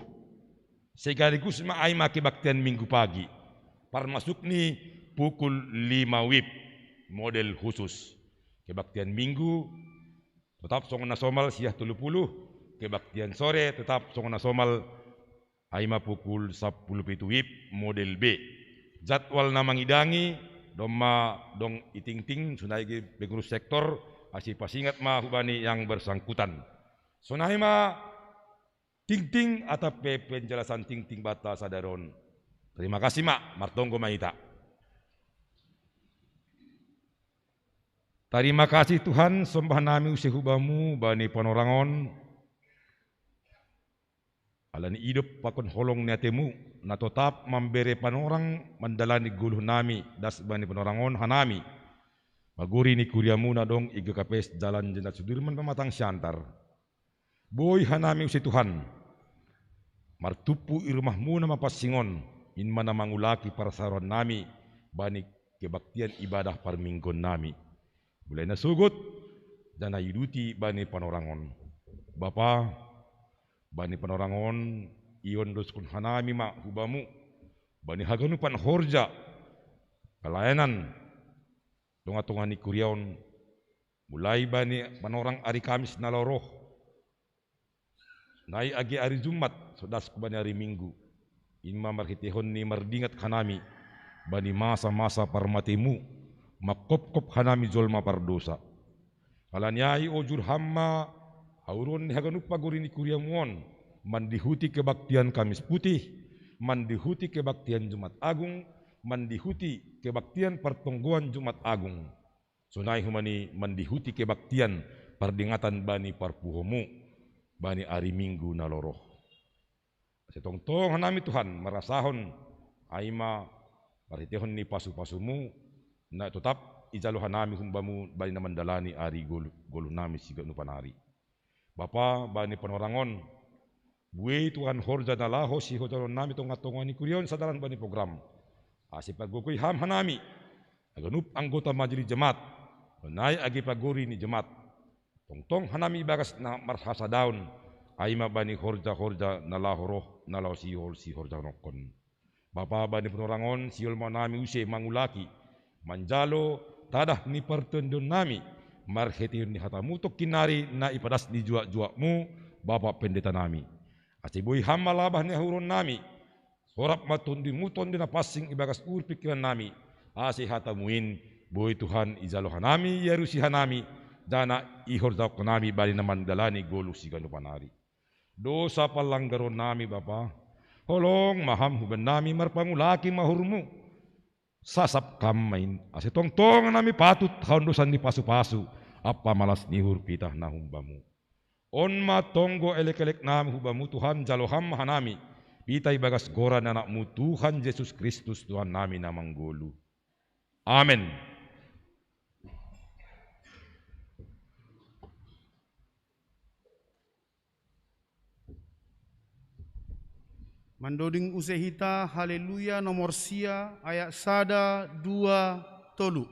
sekaligus ma ai ma kebaktian Minggu pagi, parmasuk ni pukul lima wib, model khusus. Kebaktian Minggu tetap songon na somal siah tolu pulu, kebaktian sore tetap songon na somal, ai ma pukul sampulu pitu wib, model B. Jadwal na mangidangi domma dong i tingting, sonai age pengurus sektor, ase pasingat ma hubani yang bersangkutan. Sonai ma tingting atap pe penjelasan tingting banta sadari on. Terima kasih ma, martonggo ma hita. Tarima kasih Tuhan, sombah nami use hu Bamu bani panorang on. Ala ni idop pakon holong ni atemu, na totap mambere panorang mandalani goluh nami das bani panorang on hanami, magori ni kuriamu na dong i G K P S Jalan Jenderal Sudirman Pematang Siantar. Boi hanami use Tuhan, martumpu i rumahmu na mapansing on, in ma na mangulaki parsaroan nami bani kebaktian ibadah parmingguon nami. Mulai na sogot, janah iuduti bani panorang on. Bapa, bani panorang on, iondoskon hanami ma hu Bamu, bani haganupan horja, pelayanan, tonga-tonga ni kuria on, mulai bani panorang ari Kamis na laho roh, sonai age ari Jumat, so das hu bani ari Minggu, in ma marhiteihon ni mardingat hanami bani masa-masa parmatemu, manghophop hanami jolma pardosa. Ala ni ai ojur Ham ma hauruon ni haganup pagori ni kuriamu on, mandihuti kebaktian Kamis Putih, mandihuti kebaktian Jumat Agung, mandihuti kebaktian partonggoan Jumat Agung. Sonai homa ni mandihuti kebaktian pardingatan bani parpuhomu, bani ari Minggu na laho roh. Ase tongtong hanami Tuhan marasahon, ai ma marhiteihon ni pasu-pasumu, na totap ijalo hanami hu Bamu bani na mandalani ari goluh, goluh nami siganupan ari. Bapa, bani panorang on, buei Tuhan horja na laho sihorjahon nami tonga-tonga ni kuria on sadalan bani program. Ase pagogoi Ham hanami, haganup anggota majelis jemaat, sonai age pagori ni jemaat. Tongtong hanami ibagas na marhasadaon, ai ma bani horja-horja na laho roh, na laho sihol sihorjahonkon. Bapa, bani panorang on, sihol ma nami use mangulaki, manjalo tadah ni partondion nami, marhiteihon ni hatamu tongkin nari na ipadas ni juak-juakmu, Bapa Pendeta nami. Ase boi Ham ma labah ni hauruon nami, sorap ma tondimu Tondi na pansing ibagas uhur pingkiran nami, ase hatamu in boi Tuhan ijalo hanami, iarusi hanami, janah ihorjahon hanami bani na mandalani goluh siganupan ari. Dosa pallanggaron nami, Bapa. Holong ma ham huban nami marpangulaki ma uhurmu. Sasap kam ma in, ase tongtong nami patut haondosan ni pasu-pasu, ampa malas ni uhur pitah na humbamu. On ma tonggo elek-elek nami hubamu, Tuhan, jalo ham ma hanami. Pitah ibagas goran ni anakmu Tuhan Jesus Kristus, Tuhan nami na manggoluh. Amen. Mandoding use hita Haleluya nomor sia, ayat sada, dua, tolu.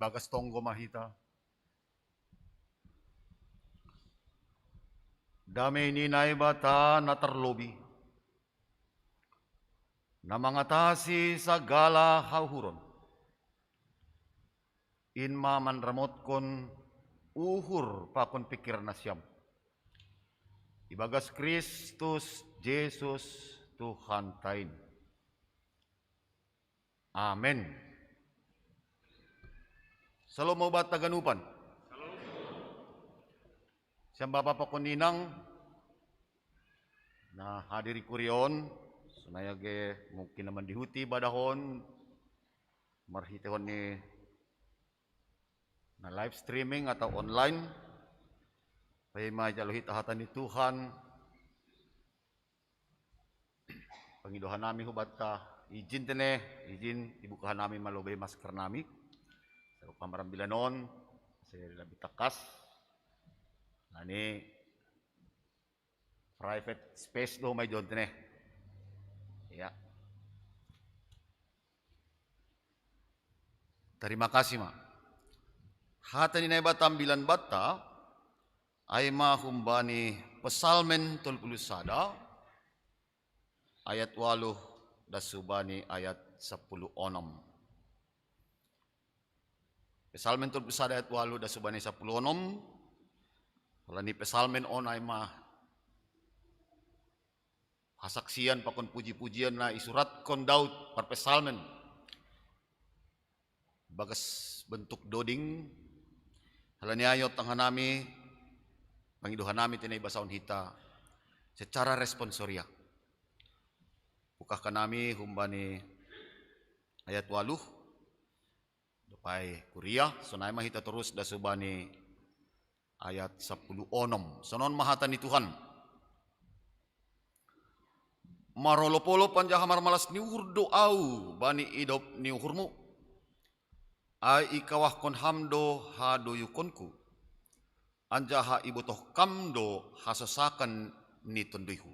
Ibagas tonggo ma hita. Damei ni Naibata na tarlobei, na mangatasi sagala hauhuron, in ma manramotkon uhur pakon pingkiran nasiam, ibagas Kristus Jesus Tuhanta in. Amen. Salom ma hubanta ganupan. Sian bapa pakon inang na hadir i kuria on, sonai age mungkin na mandihuti ibadah on marhitehon ni na live streaming atau online, paima jalo hita hata ni Tuhan. Pangido hanami hubanta, ijin tene, ijin ibuka hanami ma lobei masker nami. Sarupa marambilan on, ase lebih takas. Nani private space do ma ijon tene. Ya. Tarima kasih ma. Hata ni Naibata ambilan banta, ai ma humbani Psalmen tolu puluh sada, ayat ualuh das hubani ayat sapuluh onom. Psalmen tolu puluh sada ayat ualuh das hubani sapuluh onom. Alani Psalmen on ai ma hasaksian pakon puji-pujian na isuratkon Daud parpsalmen. Bagas bentuk doding, alani ai ontang hanami, pangido hanami tene ibasahon hita secara responsoria. Buka hanami humbani ayat ualuh, dob ai kuria, sonai ma hita torus das hubani ayat sapuluh onom. Sonon ma hata ni Tuhan. Marolop-olop anjaha marmalas ni uhur do ahu bani idop ni uhurmu. Ai ikawahkon ham do hadoyukonku. Anjaha ibotoh kam do hasosaken ni tonduyhu.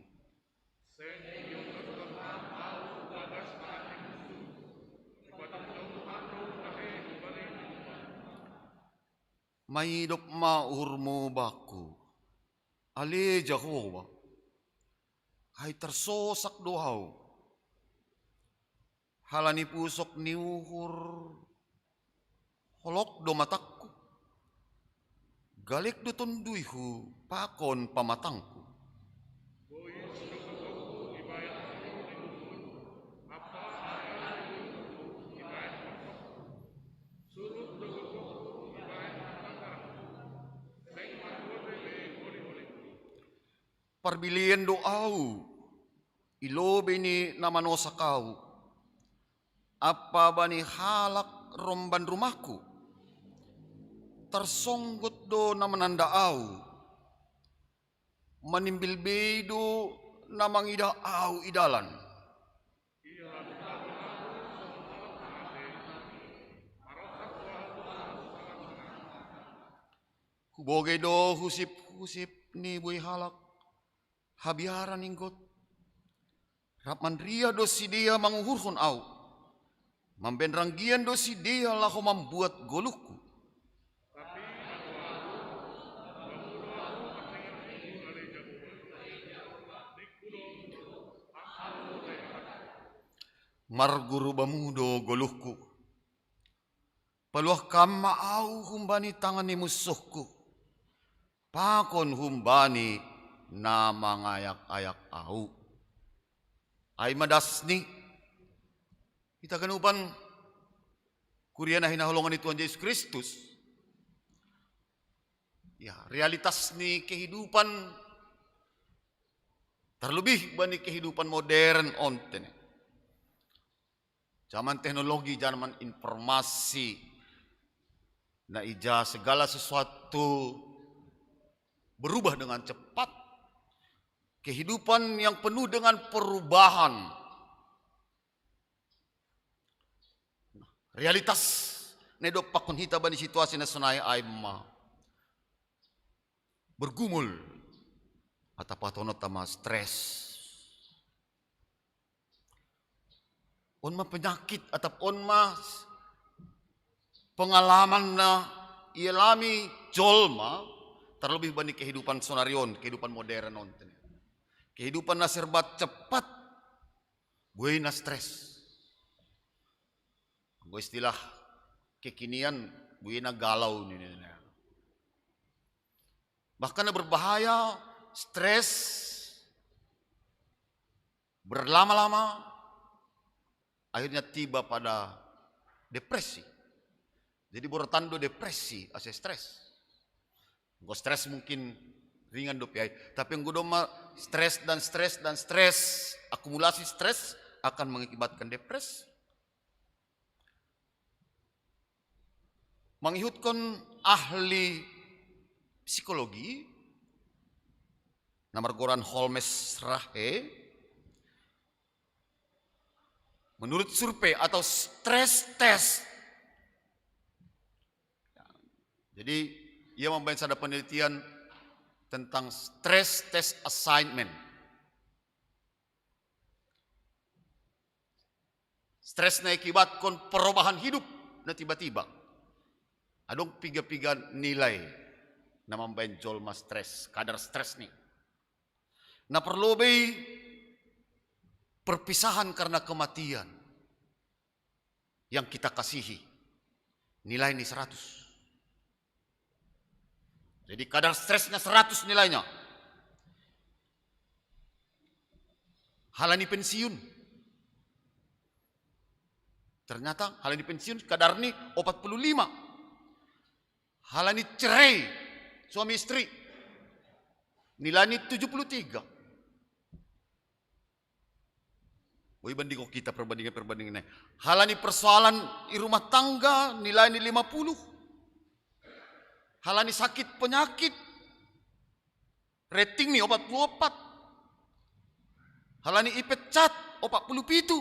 Maidop ma uhurmu bangku, ale Jahowa, ai tersosak do au. Halani pusok ni uhur, holok do matangku. Galek do tonduyhu pakon pamatangku. Parbilien do au i lobei ni na manosak au, ampa bani halak romban rumahku. Tarsonggot do na mananda au, manimbil bei do na mangidah au i dalan. Hubogei do husip-husip ni buei halak, habiaran inggot. Rap manriah do sidea manguhurhon au. Mambaen ranggian do sidea laho mambuat goluhku. Marguru bamu do goluhku. Paluah kam ma au humbani tangan ni munsuhku, pakon humbani na mangayak-ayak au. Ai ma dasni, hita ganupan kuria na hinaholongan ni Tuhan Jesus Kristus. Ya, realitas ni kehidupan, terlebih bani kehidupan modern on tene. Zaman teknologi, zaman informasi. Na ija segala sesuatu berubah dengan cepat. Kehidupan yang penuh dengan perubahan. Realitas na idompakkon hita bani situasi na sonai ai ma bergumul atau patonot ma stres. On ma penyakit atau on ma pengalaman na ialami jolma, terlebih bani kehidupan sonari on, kehidupan modern on. Kehidupan na serba cepat, buei na stres. Anggo istilah kekinian, buei na galau nina. Bahkan na berbahaya, stres berlama-lama, akhirnya tiba pada depresi. Jadi bertanda depresi, asa stres. Engkau stres mungkin ringan dope ai. Tapi engkau doma stres dan stres dan stres, akumulasi stres akan mengakibatkan depresi. Mangihutkon ahli psikologi na margoran Holmes Rahe, menurut survei atau stress test. Jadi ia membuat sada penelitian tentang stress test assignment. Stres na iakibatkon perubahan hidup na tiba-tiba. Adong piga-piga nilai na mambaen jolma stres, kadar stresni. Na parlobei perpisahan karena kematian yang kita kasihi. Nilai ni seratus. Jadi kadar stresnya seratus nilainya. Halani pensiun. Ternyata halani pensiun kadar ni opat puluh lima. Halani cerai suami istri, nilai ni tujuh puluh tiga. Boi bandingkon kita perbandingan-perbandingan. Halani persoalan di rumah tangga, nilai ni lima puluh. Halani sakit penyakit, rating ni opat puluh opat. Halani ipecat, opat puluh pitu.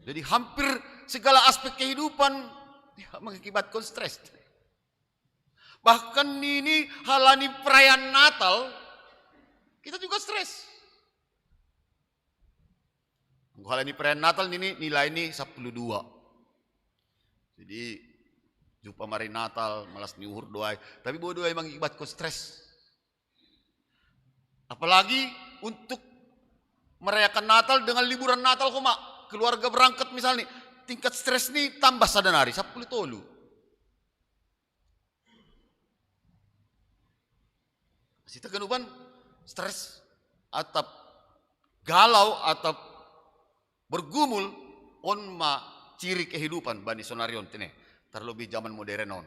Jadi hampir segala aspek kehidupan ya, mengakibatkan stres. Bahkan ini halani perayaan Natal, kita juga stres. Halani perayaan Natal ini nilai ini sepuluh dua. Jadi, jumpa mari Natal, malas ni uhur doai. Tapi buat doai mengakibatkan stres. Apalagi untuk merayakan Natal dengan liburan Natal koma. Keluarga berangkat misalnya, tingkat stres ni tambah sadanari, sepuluh tolu. Sita kenuban stres atap galau atap bergumul on ma ciri kehidupan bani sonarion tene, terlebih zaman modern on.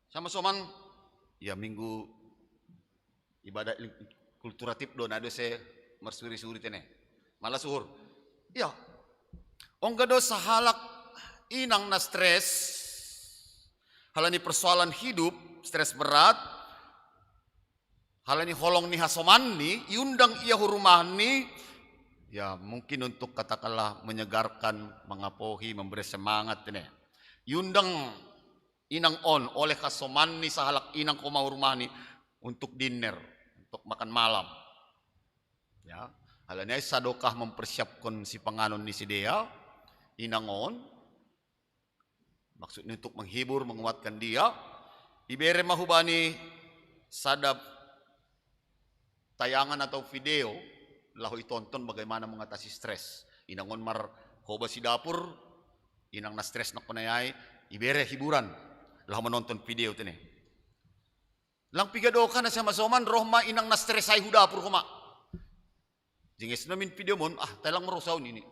Sama soman, ya, minggu ibadah kulturatif do nado se mersuri-suri tene. Malas uhur. Ya, ongga do sahalak inang na stres, halani persoalan hidup, stres berat, halani holong ni hasoman ni, iundang ia hurumani, ya, mungkin untuk katakanlah menyegarkan, mengapohi, memberi semangat tene. Iundang inang on oleh hasoman ni sahalak inang koma hurumani untuk dinner, untuk makan malam. Ya, halani ai sadokah mempersiapkan si panganon ni sidea, inang on, maksudnya untuk menghibur, menguatkan dia, ibere ma hubani sada tayangan atau video, laho itonton bagaimana mengatasi stres. Inang on marhoba si dapur, inang na stres nakkonai ai, ibere hiburan, laho menonton video tene. Lang piga doka na sama soman, roh ma inang na stres ai hu dapur koma. Jinges namin video mon, ah, telang merosa on ini.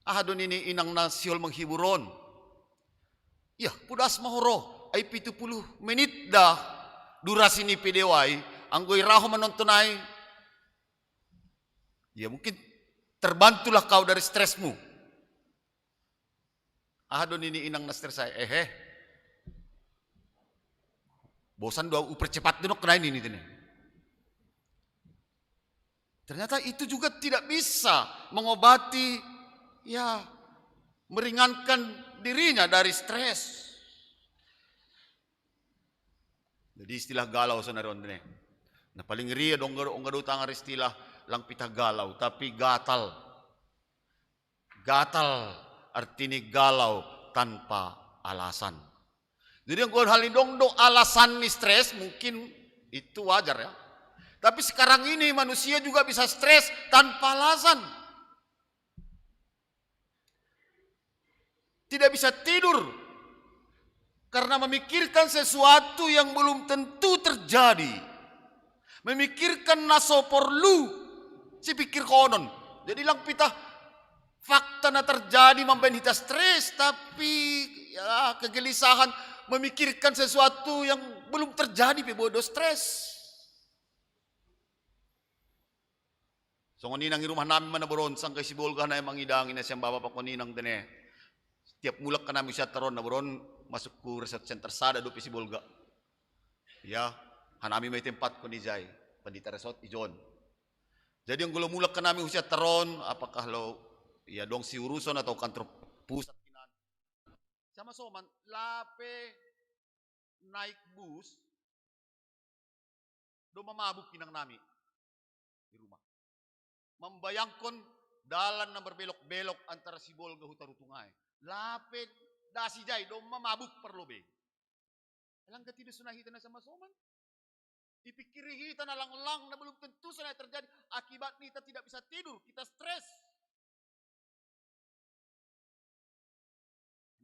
Ah, do nini inang na sihol menghibur on. Ya, pudas ma ho ro, ai pitu puluh menit da durasi ni video ai, anggo i ra ho menonton ai. Ya, mungkin terbantulah kau dari stresmu. Ah, do nini inang na stres ai, ehe. Bosan do au, upercepat do nakkonai nini tene. Ternyata itu juga tidak bisa mengobati, ya, meringankan dirinya dari stres. Jadi istilah galau sonari on tene. Na paling ria do ongga do, ongga do tangar istilah lang pita galau, tapi gatal. Gatal artini galau tanpa alasan. Jadi anggo hal ni dong do alasan ni stres, mungkin itu wajar, ya. Tapi sekarang ini manusia juga bisa stres tanpa alasan. Tidak bisa tidur karena memikirkan sesuatu yang belum tentu terjadi. Memikirkan na so porlu sipikirkonon. Jadi lang pita fakta na terjadi mambaen hita stres, tapi, ya, kegelisahan memikirkan sesuatu yang belum terjadi pe boi do stres. Songon inang i rumah nami ma na boru on, sangkai Sibolga na mangidangi na sian bapa pakon inang tene. Setiap mulak hanami sian Taron na boru on, masuk ku resort center sada dope Sibolga. Ya, hanami ma i tempatkon ijai, pandita resort ijon. Jadi anggo lo mulak hanami sian Taron, apakah lo, ya, dong siuruson atau kantor pusat. Sama soman, lape naik bus, do mamabuk inang nami di rumah. Membayangkan dalan na berbelok-belok antara Sibolga hu Tarutung ai. Lape dasi jai do mamabuk parlobe. Lang gati do sonai hita na sama soman. Ipikiri hita na lang-lang na belum tentu sonai terjadi. Akibatnya kita tidak bisa tidur, kita stres.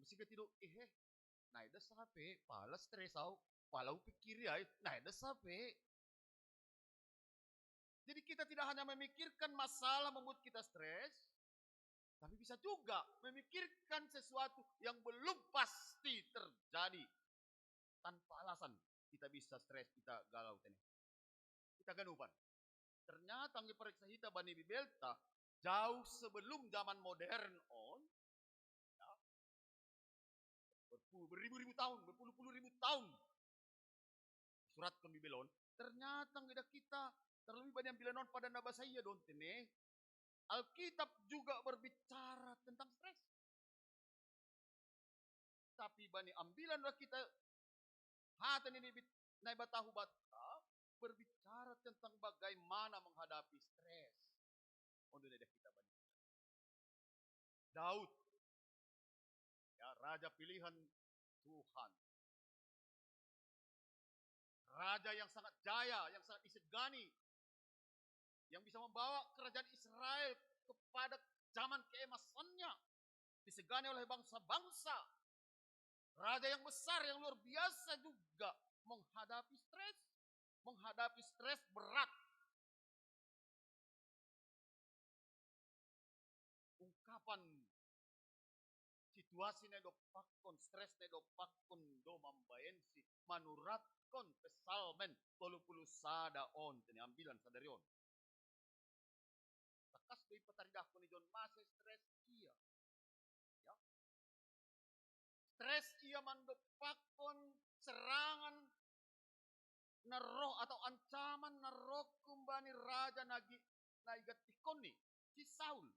Mesti gati do, eh, eh, naida sape, pala stres au, pala upikiri ai, naida sape. Jadi kita tidak hanya memikirkan masalah membuat kita stres, tapi bisa juga memikirkan sesuatu yang belum pasti terjadi. Tanpa alasan kita bisa stres, kita galau tene. Kita ganupan. Ternyata anggo pareksa hita bani Bibelta, jauh sebelum zaman modern on, ya, berpuluh, beribu-ribu tahun, berpuluh-puluh ribu tahun disuratkan Bibel on, ternyata anggo ida kita, terlebih bani Ambilan on, pada na basa ia do on tene, Alkitab juga berbicara tentang stres. Bani ambilan ra kita hata ni Naibata hubata berbicara tentang bagaimana menghadapi stres. Untuk kita bani Daud, ya, raja pilihan Tuhan, raja yang sangat jaya, yang sangat disegani, yang bisa membawa kerajaan Israel kepada zaman keemasannya, disegani oleh bangsa-bangsa, raja yang besar, yang luar biasa juga menghadapi stres, menghadapi stres berat. Ungkapan situasi nae dopakkon, stres nae dopakkon do mambaensi manuratkon Psalmen tolu puluh sada on, tene ambilan sadari on. Takas do ipataridahkon i John Mase stres ia. Ya. Stres ia mandopakkon serangan na roh atau ancaman na roh kumbani raja nagi na igantikkonni, si Saul.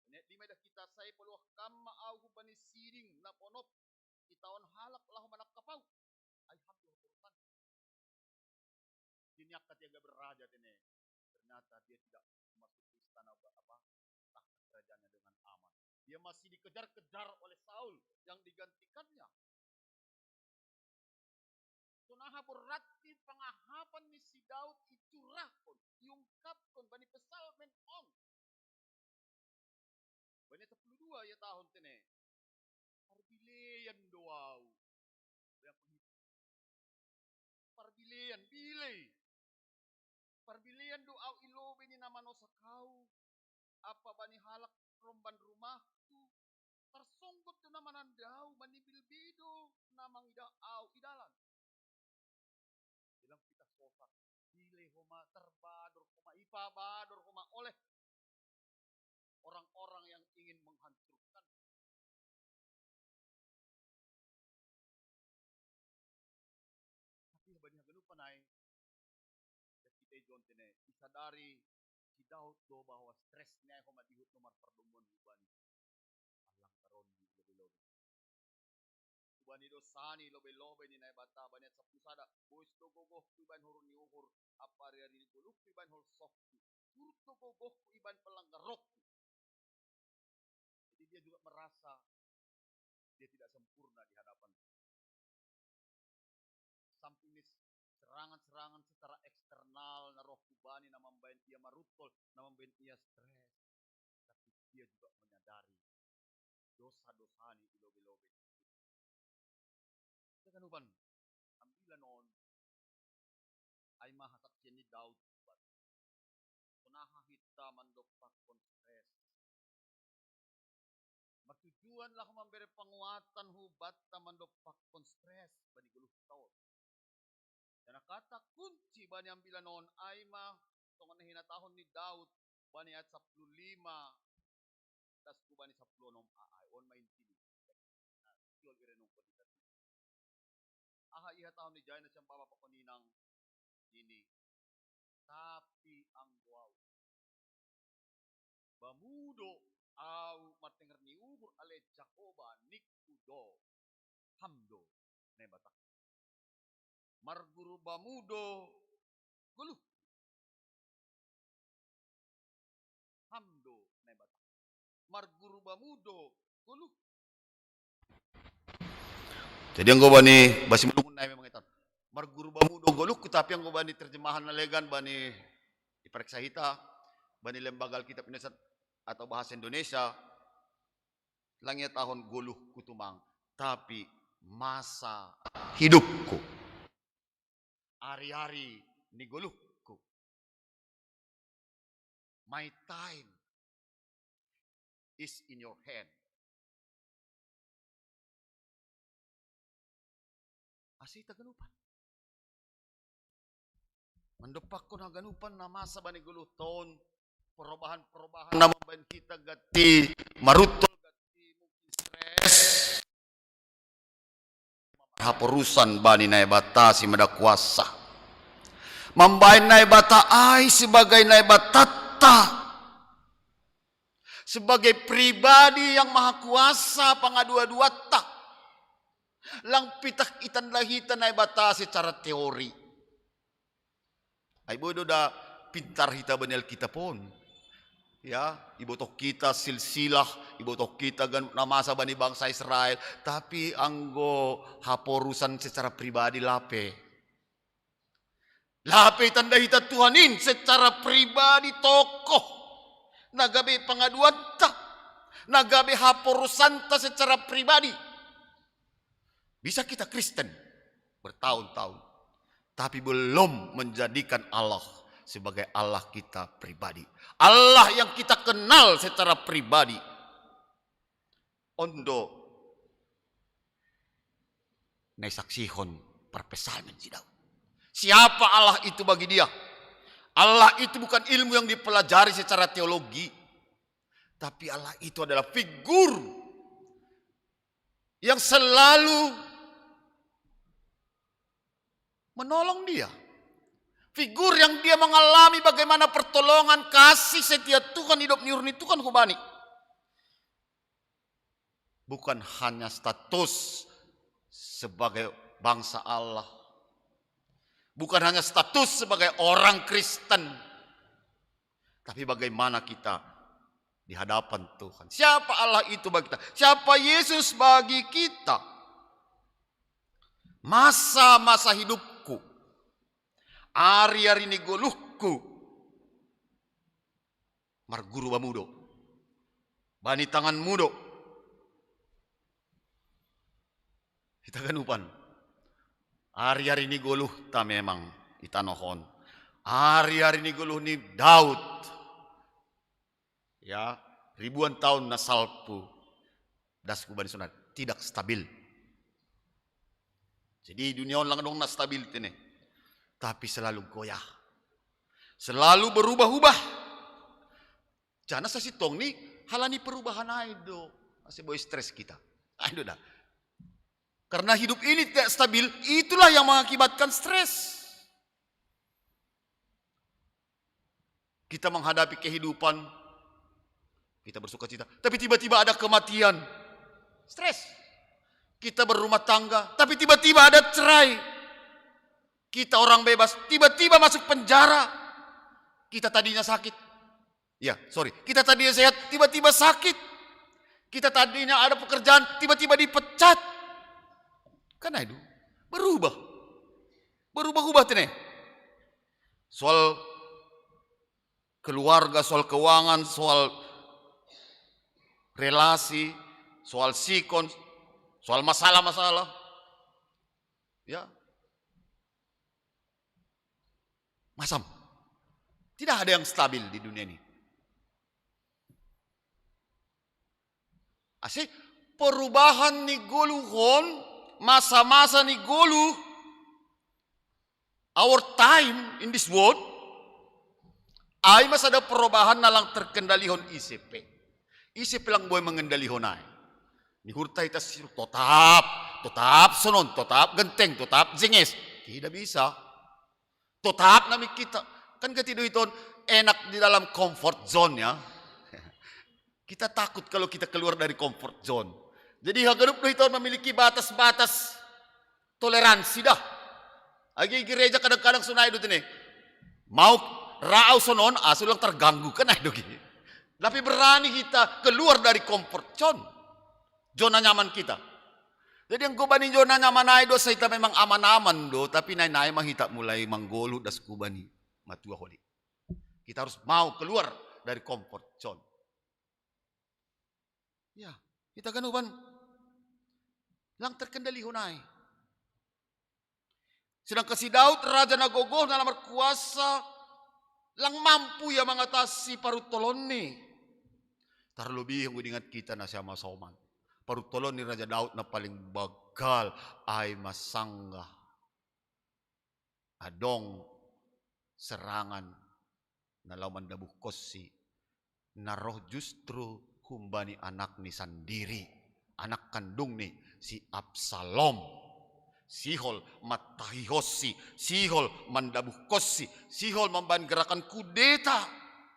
Ini lima dah kita sai peluah kamma au hubani siding na ponop itaon halak laho manangkap au. Ai ham tu urusan. Ini akka tiaga berraja tene. Ternyata dia tidak masuk istana apa, apa tahta kerajaannya dengan aman. Dia masih dikejar-kejar oleh Saul yang digantikannya. Sonaha berarti pengahapan ni si Daud icurahkon, iungkapkon bani Psalmen on. Bani sepuluh dua ia tahun tene. Parbilean do au. Parbilean, bilei. Parbilean do au i lobei ni na manosak au, apa bani halak romban rumahku. Tarsonggot do na mananda au, manimbilbi do na mangidah au i dalan. Bilang kita sosak, bilei homa, tarbador homa, ipabador homa oleh orang-orang yang ingin menghancurkan. Tapi bani haganupan ai, dan kita ijon tene, isadari si Daud do bahwa stres ni ai homa dihut nomor pardomuan hubani. Allang taronni lobei-lobei. Hubani dosani lobei-lobei ni Naibata, bani ayat sepuluh sada. Bois do gogohku ibaen horong ni uhur, apa ari-ari ni goluhku ibaen holsohku. Surut do gogohku ibaen pelanggarokku. Jadi dia juga merasa dia tidak sempurna di hadapan Tuhan. Samping ni serangan-serangan secara eksternal na roh hubani na mambaen ia maruntol, na mambaen ia stres. Tapi dia juga menyadari dosa-dosani i lobei-lobei. Haganupan, ambilan on ai ma hasaksian ni Daud. Sonaha hita mandopakkon stres. Martujuan laho mambere panguatan hubanta mandopakkon stres bani goluhta on. Dan kata kunci bani ambilan on ai ma songon na hinatahon ni Daud bani ayat sepuluh lima, das ku bani sepuluh onom a ai on ma intina. Nah, siol irenungkon hita. Aha ihatahon ni jai nasiam bapa pakon inang nini. Tapi anggo au, bamu do au martenger ni uhur ale Jahowa ningku do. Ham do Naibata. Marguru bamu do goluh. Ham do Naibata. Marguru bamu do goluh. Jadi anggo bani basi mulungun nai memang itan. Marguru bamu do goluhku, tapi anggo bani terjemahan na legan bani diperiksa hita, bani lembaga Alkitab Indonesia atau bahasa Indonesia, lang ihatahon goluhku tumang, tapi masa hidupku. Ari-ari ni goluhku. My time is in your hand. Asi hita haganupan. Mandopakkon haganupan na masa bani goluhta on, perubahan-perubahan na mambaen hita gati maruntol, gati mungkin stres. Haporusan bani Naibata si mada kuasa. Mambaen Naibata ai sebagai Naibatanta. Sebagai pribadi yang maha kuasa, pangadu-aduatta. Lang pitah itanda hita naibata secara teori. Ai bodo da pintar hita bani Alkitab on. Ya, ibotoh kita silsilah, ibotoh kita gan namasa bani bangsa Israel, tapi anggo haporusan secara pribadi lape. Lape itanda hita Tuhan in secara pribadi tokoh. Nagabe pangaduanta, nagabe haporusanta secara pribadi. Bisa kita Kristen bertahun-tahun, tapi belum menjadikan Allah sebagai Allah kita pribadi. Allah yang kita kenal secara pribadi. Ondo naisaksihon parpsalmen si Daud. Siapa Allah itu bagi dia? Allah itu bukan ilmu yang dipelajari secara teologi, tapi Allah itu adalah figur yang selalu menolong dia. Figur yang dia mengalami bagaimana pertolongan, kasih setia Tuhan, hidup ni uhur ni Tuhan hubani. Bukan hanya status sebagai bangsa Allah. Bukan hanya status sebagai orang Kristen. Tapi bagaimana kita di hadapan Tuhan. Siapa Allah itu bagi kita? Siapa Yesus bagi kita? Masa-masa hidupku, ari-ari ni goluhku, marguru bamu do, bani tanganmu do. Hita ganupan. Ari-ari ni goluhta memang i tanoh on. Ari-ari ni goluh ni Daud. Ya, ribuan tahun na salpu. Das hubani sonari, tidak stabil. Jadi dunia on lang adong na stabil tene. Tapi selalu goyah. Selalu berubah-ubah. Janah sasintongni halani perubahan ai do. Ase boi stres kita. Ai do da. Karena hidup ini tidak stabil, itulah yang mengakibatkan stres. Kita menghadapi kehidupan, kita bersuka cita. Tapi tiba-tiba ada kematian. Stres. Kita berumah tangga, tapi tiba-tiba ada cerai. Kita orang bebas, tiba-tiba masuk penjara. Kita tadinya sakit. Ya, sorry. Kita tadinya sehat, tiba-tiba sakit. Kita tadinya ada pekerjaan, tiba-tiba dipecat. Kan itu berubah. Berubah-ubah tene. Soal keluarga, soal keuangan, soal relasi, soal sikon, soal masalah-masalah. Ya. Masam. Tidak ada yang stabil di dunia ini. Ase perubahan ni goluh on, masa-masa ni goluh, our time in this world, ai ma sada perubahan na lang terkendalihon ise pe. Ise pe lang boi mengendalihon ai. Ni uhurta hita si totap, totap sonon, totap genteng, totap jenges. Tidak bisa. Totap nami kita. Kan ketido hita on enak di dalam comfort zone ya. Kita takut kalau kita keluar dari comfort zone. Jadi haganup do hita on memiliki batas-batas toleransi da. Agi gereja kadang-kadang sonai do tene. Mau ra au sonon, ase ulang terganggu kan ai do gi. Tapi berani kita keluar dari comfort zone. Zona nyaman kita. Jadi anggo bani zona nyaman ai do, asa hita memang aman-aman do, tapi nai-nai ma hita mulai manggoluh das hubani matua holi. Kita harus mau keluar dari comfort zone. Ya, hita ganupan lang terkendalihon ai. Sedangkan si Daud, raja na gogoh, na markuasa, lang mampu ia mangatasi paruntolonni. Tarlobi anggo diingat hita na siama soman. Paruntolon ni Raja Daud na paling bagal ai ma sanggah adong serangan na laho mandabuhkonsi, na roh justru humbani anakni sandiri, anak kandungni si Absalom. Sihol mantahihonsi, sihol mandabuhkonsi, sihol mambahen gerakan kudeta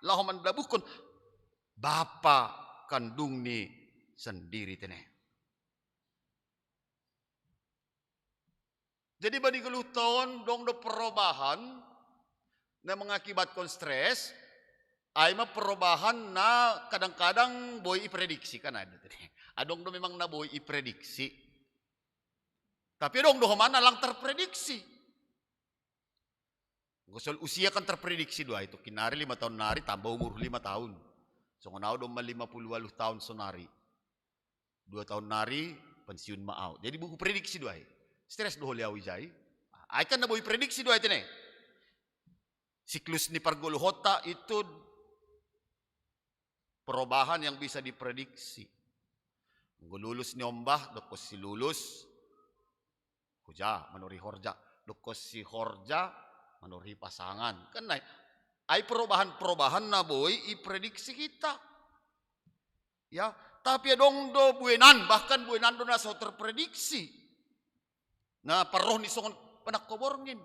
laho mandabuhkon. Bapa kandungni sendiri tene. Jadi bani goluhta on dong do perubahan na mengakibatkan stres, ai ma perubahan na kadang-kadang boi iprediksi kan ada tadi. Adong do memang na boi iprediksi. Tapi adong do homa na lang terprediksi. Gosol usia kan terprediksi do ai, toki nari lima tahun nari tambah umur lima tahun. Songon au do ma lima puluh waluh tahun sonari. Dua tahun nari pensiun ma au. Jadi boi huprediksi do ai. Stres do hole au ijai. Ai kan na boi prediksi do ai tene. Siklus ni pargoluhonta itu perubahan yang bisa diprediksi. Anggo lulus ni ombah, dokkon si lulus huja, manoroi horja, dokkon si horja, manoroi pasangan. Kan nai, ai perubahan-perubahan na boi iprediksi hita. Ya, tapi adong do buenan, bahkan buenan do na so terprediksi. Na parroh ni songon panangko borngin.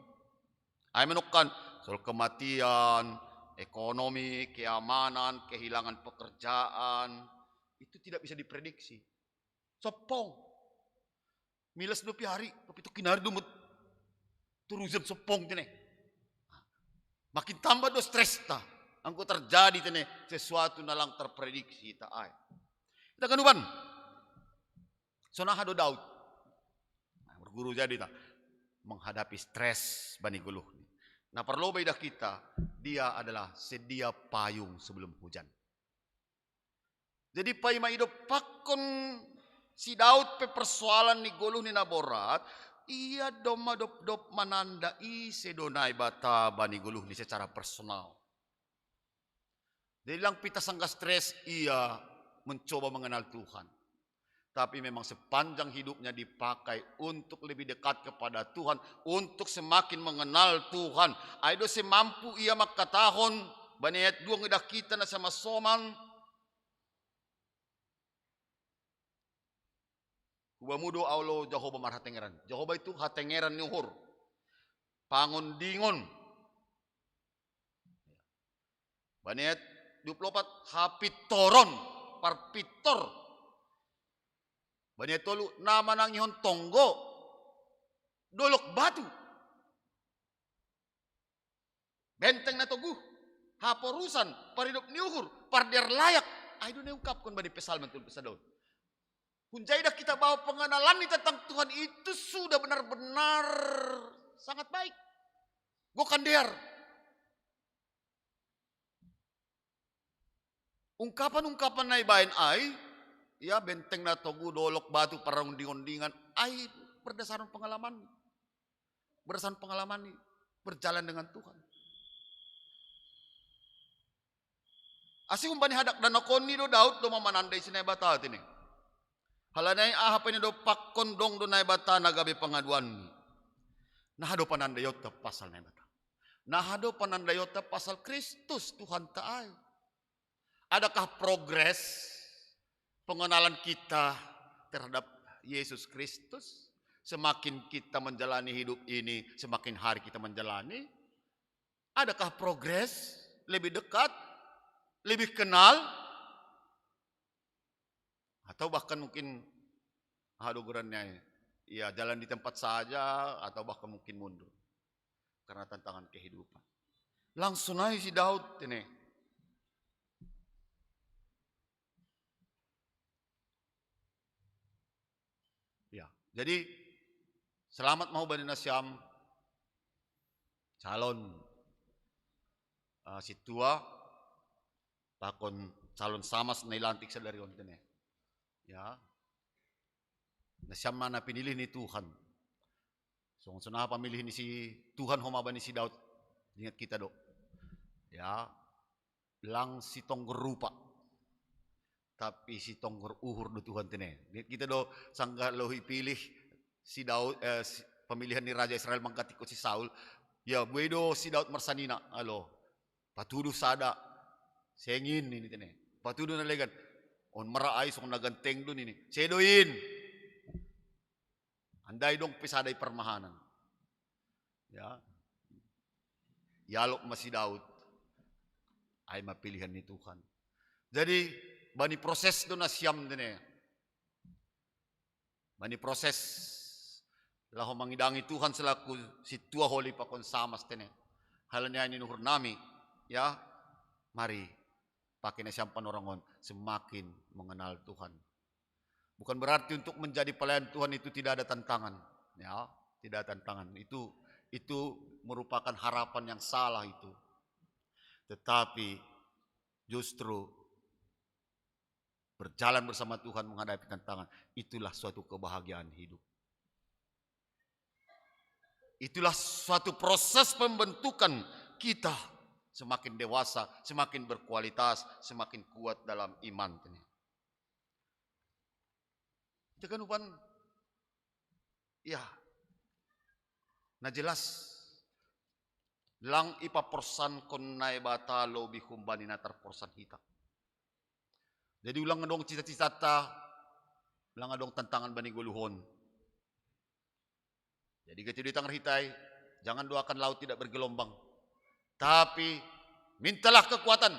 Ai manungkan, soal kematian, ekonomi, keamanan, kehilangan pekerjaan, itu tidak bisa diprediksi. Soppong. Milas do piari, tapi toki nari do mut. Turusan soppong tene. Makin tambah do stresta. Anggo terjadi tene sesuatu na lang terprediksi ta ai. Kita kanuban. Sonaha do Daud. Nah, berguru jadi ta menghadapi stres bani goluh. Na parloba idah kita, dia adalah sedia payung sebelum hujan. Jadi paima idompakkon si Daud pe persoalan ni goluh ni na borat, ia domma dop-dop mananda ise do Naibata bani goluh ni secara personal. Jadi lang pita sangga stres ia mencoba mengenal Tuhan. Tapi memang sepanjang hidupnya dipakai untuk lebih dekat kepada Tuhan, untuk semakin mengenal Tuhan. Ai do semampu ia mangkatahon, bani ayat dua ngidah kita na sama soman. Hubamu do au lo Jahowa marhatengeran. Jahowa itu hatengeran ni uhur. Pangondingon. Bani ayat dua puluh empat, hapitoron, parpitor. Bani ayat tolu, na manangihon tonggo, dolok batu. Benteng na toguh, haporusan, paridop ni uhur, pardear layak. Ai do na iungkapkon bani Psalmen tolu puluh sada on. Hunjai dah kita bahwa pengenalan ni tentang Tuhan itu sudah benar-benar sangat baik. Gokan dear. Ungkapan-ungkapan na ibaen ai, ya, benteng na toguh, dolok batu, paronding-ondingan, ai berdasarkan pengalaman. Berdasarkan pengalaman ni, berjalan dengan Tuhan. Asi humbani hadak danokon ni do Daud do mamanandai si Naibata tene. Halani aha pe na idompakkon dong do Naibata na gabe pangaduan ni. Naha do panandaionta pasal Naibata. Naha do panandaionta pasal Kristus Tuhanta ai. Adakah progres pengenalan kita terhadap Yesus Kristus? Semakin kita menjalani hidup ini, semakin hari kita menjalani, adakah progres lebih dekat, lebih kenal, atau bahkan mungkin, ah, dogurannya, ya, jalan di tempat saja, atau bahkan mungkin mundur karena tantangan kehidupan. Langsung aja si Daud ini. Ya, jadi selamat mau bani nasiam calon, uh, situa pakon calon samas na ilantik sadari on tene. Ya. Nasiam mana pinilih ni Tuhan. Songon songon aha pamilih ni si Tuhan homa bani si Daud. Ingat kita do. Ya. Lang sitonggo rupa. Tapi sitonggo uhur do Tuhan tene. Ingat kita do sangga lohi pilih si Daud, eh, si, pemilihan ni Raja Israel manggantikan si Saul. Ya, bue do si Daud marsanina. Alo. Patuduh sada. Sengin ini tene. Patuduh na legan. On mara ai songon na ganteng do nini. Sedoin. Andai dong pe sada i parmahanan. Ya. Ialop ma si Daud. Ai ma pilihan ni Tuhan. Jadi Bani proses do nasiam tene. Bani proses. Laho mangidangi Tuhan selaku sintua holi pakon samas tene. Hal ni ai ni uhur nami. Ya, mari pakai nasiam panorangon semakin mengenal Tuhan. Bukan berarti untuk menjadi pelayan Tuhan itu tidak ada tantangan. Ya, tidak ada tantangan. Itu itu merupakan harapan yang salah itu. Tetapi justru berjalan bersama Tuhan menghadapi tantangan, itulah suatu kebahagiaan hidup. Itulah suatu proses pembentukan kita semakin dewasa, semakin berkualitas, semakin kuat dalam iman. Tekan upan, ya, na jelas lang ipaporsankon Naibata lobi humbani na tarporsan hita. Jadi ulang adong cita-citata, ulang adong tantangan bani goluhon. Jadi ketika di tengah hitai, jangan doakan laut tidak bergelombang. Tapi mintalah kekuatan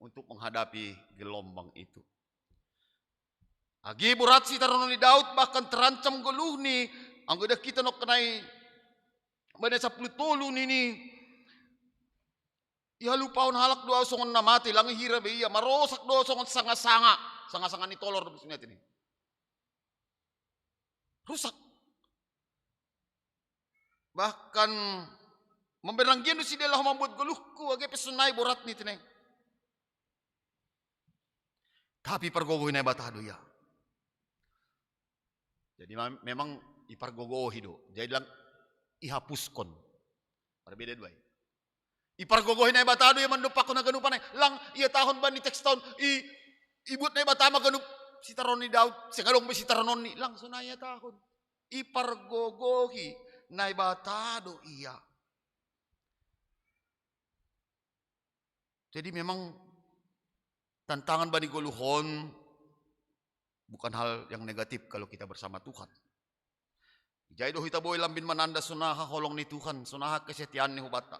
untuk menghadapi gelombang itu. Agi borat sitaronon ni Daud bahkan terancam goluhni, anggo ida kita nokkenai bani sapuluh tolu nini. Ia lupaon halak doa songon na mate, lang hira be ia, marosak doa songon sanga-sanga, sanga-sanga ni tolor do ini. Rusak. Bahkan memberanggian do sidea laho mambuat goluhku, age pesunai borat ni tene. Tapi pargogohi Naibata do ia. Jadi memang ipargogohi do. Jadi lang ihapuskon. Berbeda dua. Ipargogohi Naibata do ia mandompakkon haganupan ai. Lang ia tahon bani teks tahon i ibuat Naibata ma ganup sitaronon ni Daud, sing adong be sitarononni, lang sonai ia tahon. Ipargogohi Naibata do ia. Jadi memang tantangan bani goluhon bukan hal yang negatif kalau kita bersama Tuhan. Jadi do hita boi lambin mananda sonaha holong ni Tuhan, sonaha kesetiaan ni hubata.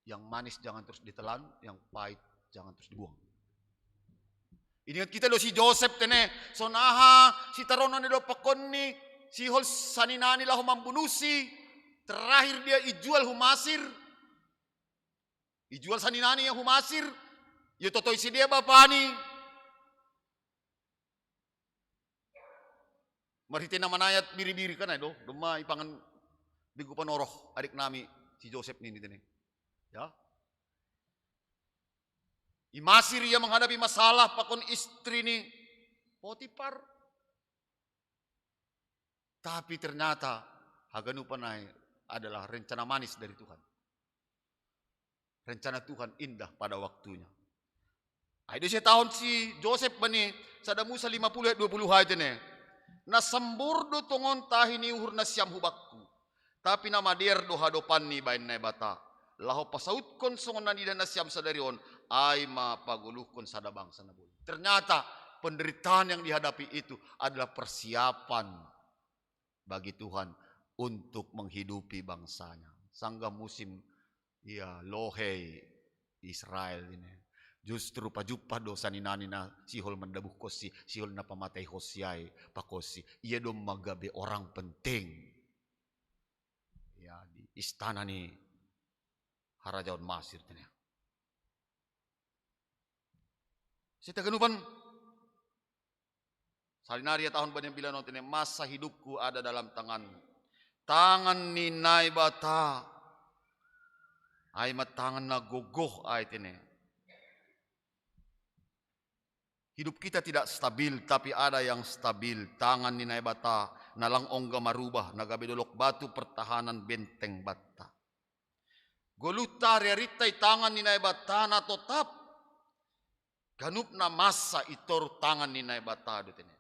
Yang manis jangan terus ditelan, yang pahit jangan terus dibuang. Ingat kita do si Josep tene, sonaha sitaronon ni dompakkonni, sihol saninani laho mambunuhsi, terakhir dia ijual hu Masir. Ijual saninani ia hu Masir, ia totoi sidea bapani. Marhite na manayat biri-biri kan ai do, domma ipangan begu panoroh adik nami si Josep nini tene. Ya. I Masir ia menghadapi masalah pakon istri ni Potifar. Tapi ternyata haganupan ai adalah rencana manis dari Tuhan. Rencana Tuhan indah pada waktunya. Ai do ise tahon si Josep bani sada Musa lima puluh ayat dua puluh ai tene. Na sambor do tongon tahi ni uhur nasiam hu bakku. Tapi na madear do hadopanni baen Naibata. Laho pasautkon songon na nida nasiam sadari on, ai ma pagoluhkon sada bangsa na bolon. Ternyata penderitaan yang dihadapi itu adalah persiapan bagi Tuhan untuk menghidupi bangsanya. Sanggah musim ia lohei Israel ini. Justru pajumpah do saninani na sihol mandabuhkonsi, sihol na pamateihonsi ai pakonsi. Ia domma gabe orang penting. Ya, di istana ni harajaon Masir tene. Sitaganupan. Salinari ia tahon bani ambilan on tene, masa hidupku ada dalam tangan. Tangan ni Naibata. Ai ma tangan na gogoh ai tene. Hidup kita tidak stabil, tapi ada yang stabil. Tangan ni Naibata na lang ongga marubah, na gabe dolok batu pertahanan benteng batta. Goluhta riaritta i tangan ni Naibata na totap. Ganupna masa i toru tangan ni Naibata do tene.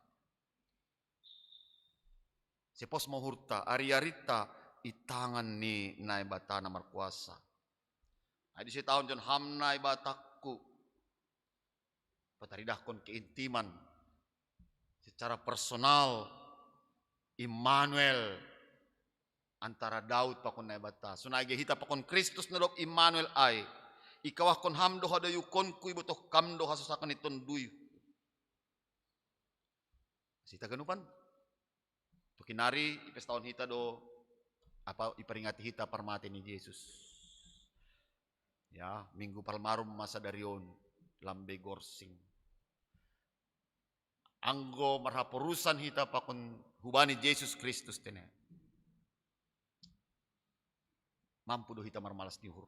Sepos ma uhurta, ariaritta i tangan ni Naibata na markuasa. Ai di sitahon jon, Ham Naibatakku. Pataridahkon keintiman secara personal Immanuel antara Daud pakon Naibata. Sonai ge hita pakon Kristus na dob Immanuel ai. Ikawahkon ham do hadoyukonku, ibotoh kam do hasosakan ni tonduyhu. Sita ganupan. Tokinari ipestahon hita do, apa, iperingati hita parmate ni Jesus. Ya, Minggu Palmarum masa darion, lambe gorsing. Anggo marhaporusan hita pakon hubani Jesus Kristus tene, mampu do hita marmalas ni uhur.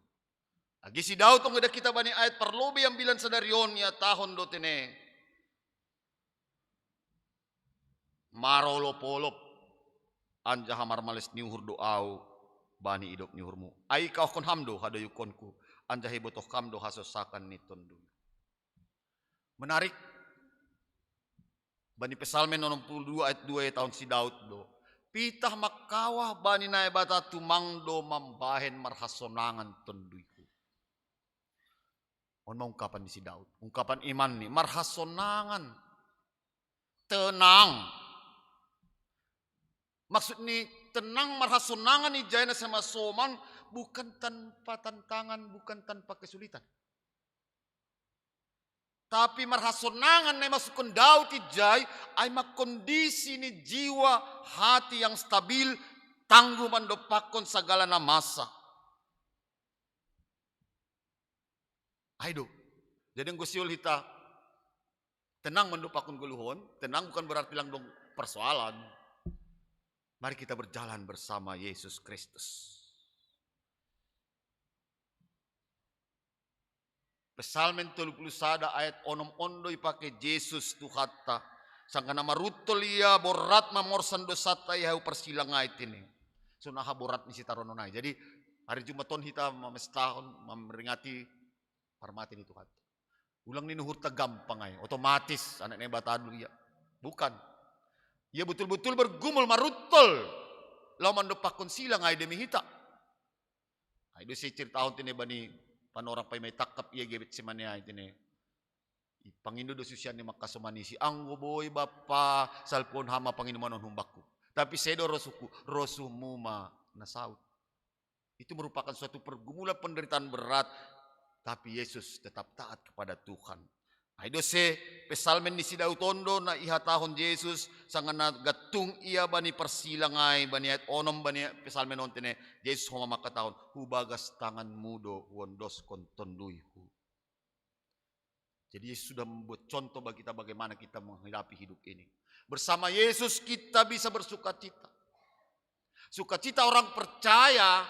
Agi si Daud, anggo ida hita bani ayat parlobei ambilan sadarion, ihatahon do tene, marolopolop anjaha marmalas ni uhur do ahu bani idop ni uhurmu. Ai ikawahkon ham do hadoyukonku, anjaha ibotoh kam do hasosakan ni tonduyhu. Menarik. Bani Psalmen onom puluh dua ayat dua, ihatahon si Daud do, pitah mangkawah bani Naibata tumang do mambahen marhasonangan tonduyhu. On ma ungkapan ni si Daud, ungkapan imanni, marhasonangan, tenang. Maksud ni tenang, marhasonangan ijai na semasoman, bukan tanpa tantangan, bukan tanpa kesulitan. Tapi marhasonangan na imaksudkon Daud ijai, ai ma kondisi ni jiwa, hati yang stabil, tangguh mandopakkon sagala na masa. Ai do. Jadi anggo sihol hita tenang mandopakkon goluhon, tenang bukan berarti lang dong persoalan. Mari kita berjalan bersama Yesus Kristus. Psalmen tolu puluh sada ayat onom on do ipake Jesus Tuhanta. Sangkan na maruntol ia, borat ma morsan dosanta i ahu parsilang ai tene. Songon aha borat ni sitaronon ai. Jadi, hari Jumat on hita mamestahon, memperingati parmate ni Tuhanta. Ulang ni uhurta gampang ai, otomatis anak Naibata do ia. Bukan. Ia betul-betul bergumul, maruntol laho mandopakkon silang ai demi hita. Ai do sai iceritahon tene bani panorang, paima itangkap ia Getsemane ai tene. Ipangindo do susianna mangkasomani isi, "Anggo boi Bapa, salpuhon ham ma panginuman on humbakku. Tapi sedo rosuhku, rosuhmu ma na saut." Itu merupakan suatu pergumulan, penderitaan berat, tapi Yesus tetap taat kepada Tuhan. Ai do sai Psalmen ni si Daud on do na ihatahon Jesus, sangkan na gantung ia bani parsilang ai, bani ayat onom bani Psalmen on tene, Jesus homa mangkatahon, "Hu bagas tanganmu do huondoskon tonduyhu." Jadi Yesus sudah membuat contoh bagi kita bagaimana kita menghadapi hidup ini. Bersama Yesus kita bisa bersukacita. Sukacita orang percaya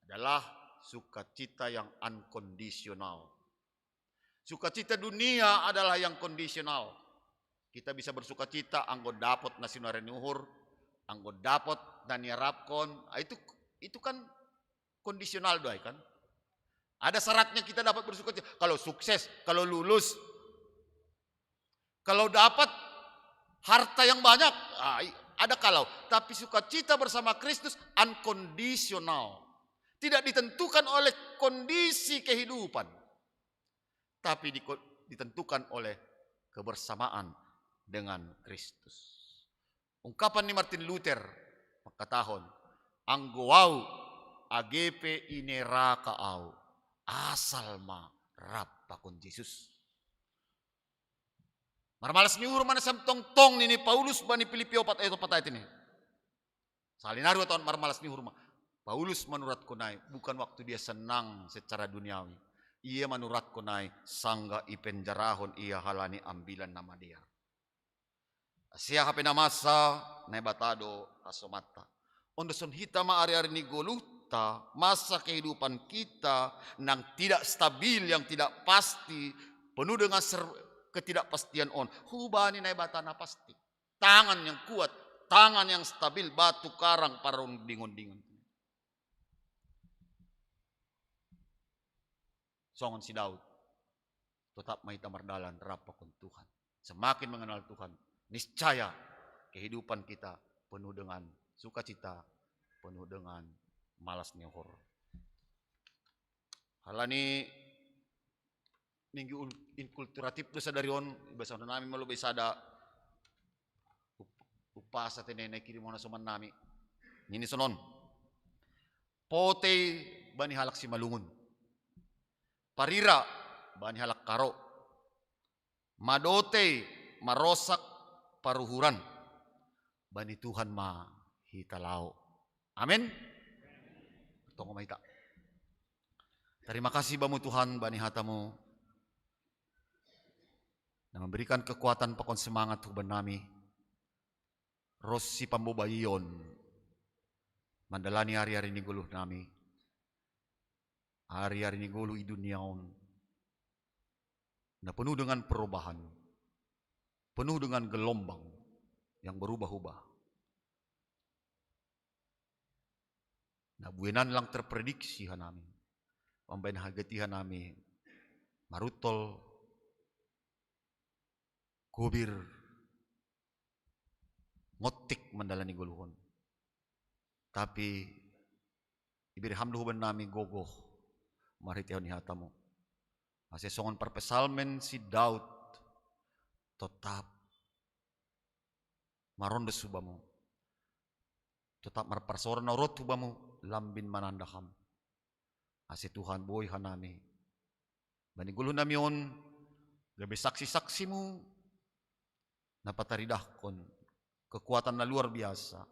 adalah sukacita yang unconditional. Sukacita dunia adalah yang kondisional. Kita bisa bersukacita anggo dapot na sinuaran ni uhur, anggo dapot na niarapkon, ah, itu, itu kan kondisional do ai kan. Ada syaratnya kita dapat bersukacita. Kalau sukses, kalau lulus, kalau dapat harta yang banyak, ah, i-, ada kalau. Tapi sukacita bersama Kristus unconditional. Tidak ditentukan oleh kondisi kehidupan, tapi diko-, ditentukan oleh kebersamaan dengan Kristus. Ungkapan ni Martin Luther mangkatahon, "Anggo ahu, age pe ineraka ahu, asal ma rap pakon Jesus." Marmalas ni uhur ma na sian tongtong, nini Paulus bani Filipi opat ayat opat ai tene. Sahali nari huhatahon marmalas ni uhur ma. Paulus manuratkon ai, bukan waktu dia senang secara duniawi. Ia manuratkon ai, sanggah ipenjarahon ia halani ambilan na madear. Asa aha pe na masa, Naibata do hasomanta. Ondoson hita ma ari-ari ni goluhta, masa kehidupan kita nang tidak stabil, yang tidak pasti, penuh dengan ser-, ketidakpastian on. Hubani Naibata na pasti. Tangan yang kuat, tangan yang stabil, batu karang parunding-undingan. Songon si Daud, tetap ma hita mardalan rap pakon Tuhan. Semakin mengenal Tuhan, niscaya kehidupan kita penuh dengan sukacita, penuh dengan malas ni uhur. Halani minggu ul-, inkulturatif do sadari on, ibasahon nami ma lobei sada up-, umpasa tene na ikirim on hasoman nami. Nini sonon. Potei bani halak Simalungun. Marira bani halak karo, madote, marosak paruhuran, bani Tuhan ma hita laho. Amin. Tonggo ma hita. Tarima kasih bamu Tuhan bani hatamu na memberikan kekuatan pakon semangat huban nami ro sipambobaion mandalani ari-ari ni goluh nami, ari-ari ni goluh i dunia on, na penuh dengan perubahan, penuh dengan gelombang yang berubah-ubah. Na buenan lang terprediksi hanami, pambaen hagati hanami, maruntol, kubir, ngottik mandalani goluh on. Tapi ibere ham do huban nami gogoh marhitehon ni hatamu. Ase songon parpsalmen si Daud, totap marondos hubamu, totap marparsaoran na rot hubamu, lambin mananda ham. Ase Tuhan boi hanami bani goluh nami on gabe saksi-saksimu na pataridahkon kekuatan na luar biasa,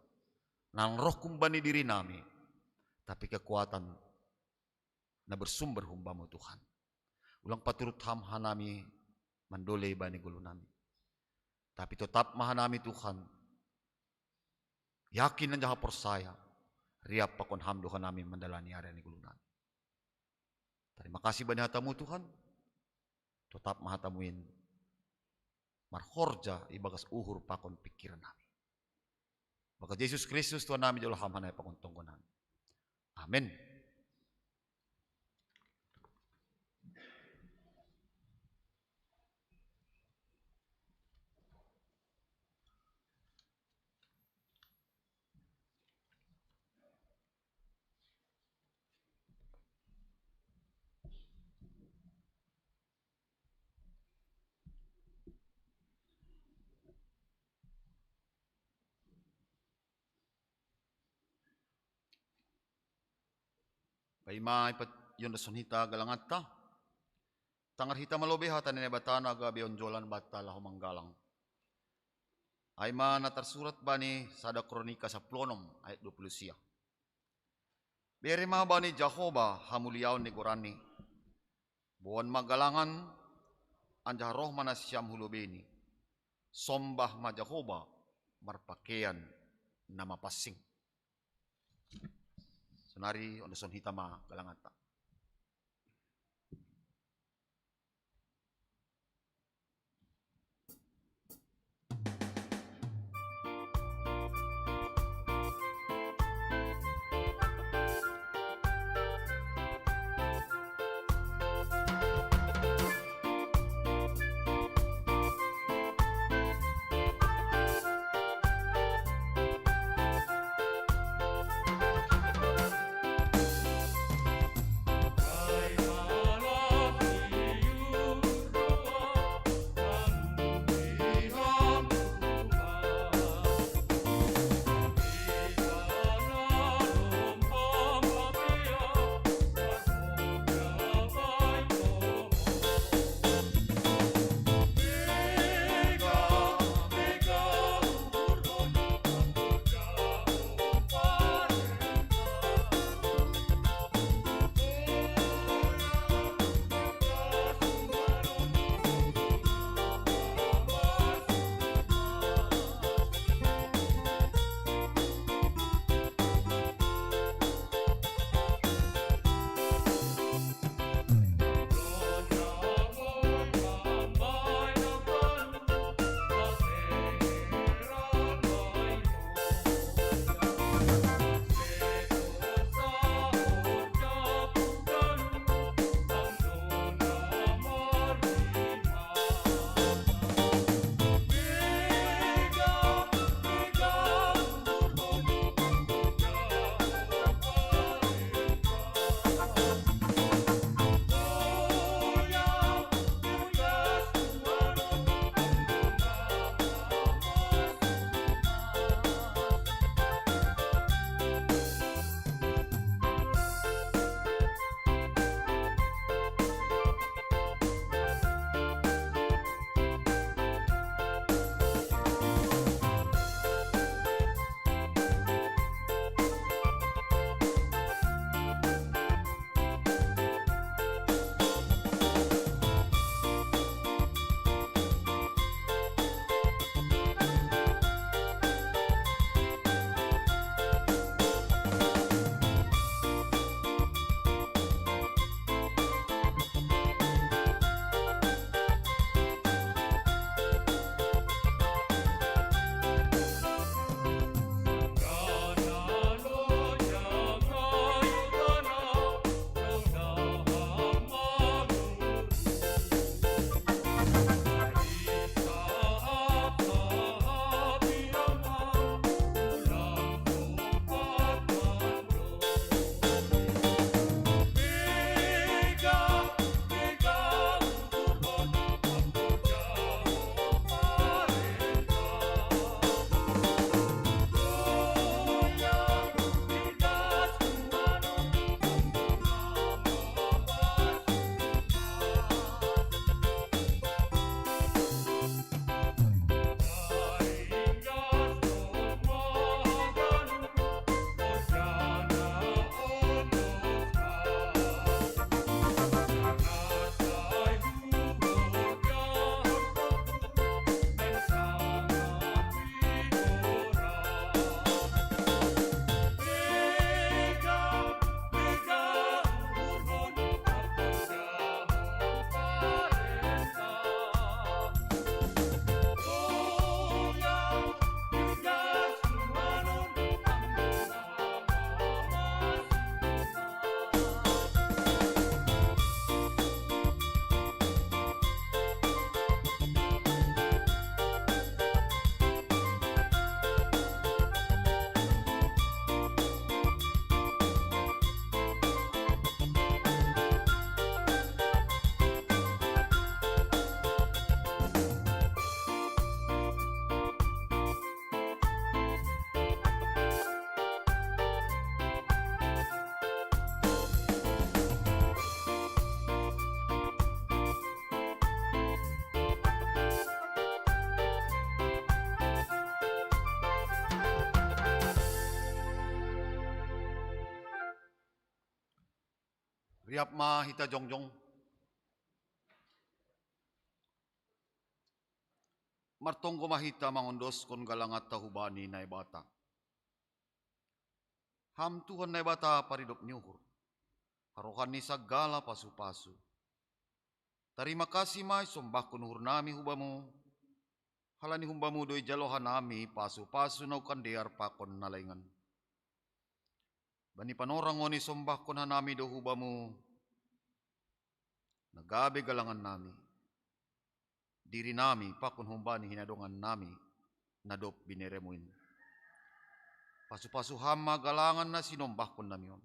na lang roh humbani diri nami, tapi kekuatan na bersumber humbamu Tuhan. Ulang paturut ham hanami mandole bani goluh nami. Tapi totap ma hanami Tuhan, yakin anjaha porsaya, riap pakon ham do hanami mandalani ari ni goluh nami. Tarima kasih bani hatamu Tuhan, totap ma hatamu in marhorja ibagas uhur pakon pingkiran nami. Bagas Jesus Kristus Tuhan nami jalo ham hanami pakon tonggo nami. Amin. Paima ipat iondoshon hita galanganta, tangar hita ma lobei hata ni Naibata na gabe onjolan banta laho manggalang. Ai ma na tarsurat bani sada Kronika sampulu onom ayat dua puluh sia. Bere ma bani Jahowa hamuliaon ni goranni. Boan ma galangan, anjaha roh ma nasiam hu lobeini. Sombah ma Jahowa marpakeian na mapansing. Sonari ondoshon hita ma galanganta. Riap ma hita jongjong. Martonggo ma hita mangondoskon galanganta hubani Naibata. Ham Tuhan Naibata paridop ni uhur, harohan ni sagala pasu-pasu. Tarima kasih ma isombahkon uhur nami hubamu, halani humbamu do ijalo hanami pasu-pasu na ukan dear pakon na laingan. Bani panorang on isombahkon hanami do hubamu, na gabe galangan nami, diri nami pakon humbani hinadongan nami na dob bineremu in. Pasu-pasu ham ma galangan na sinombahkon nami on,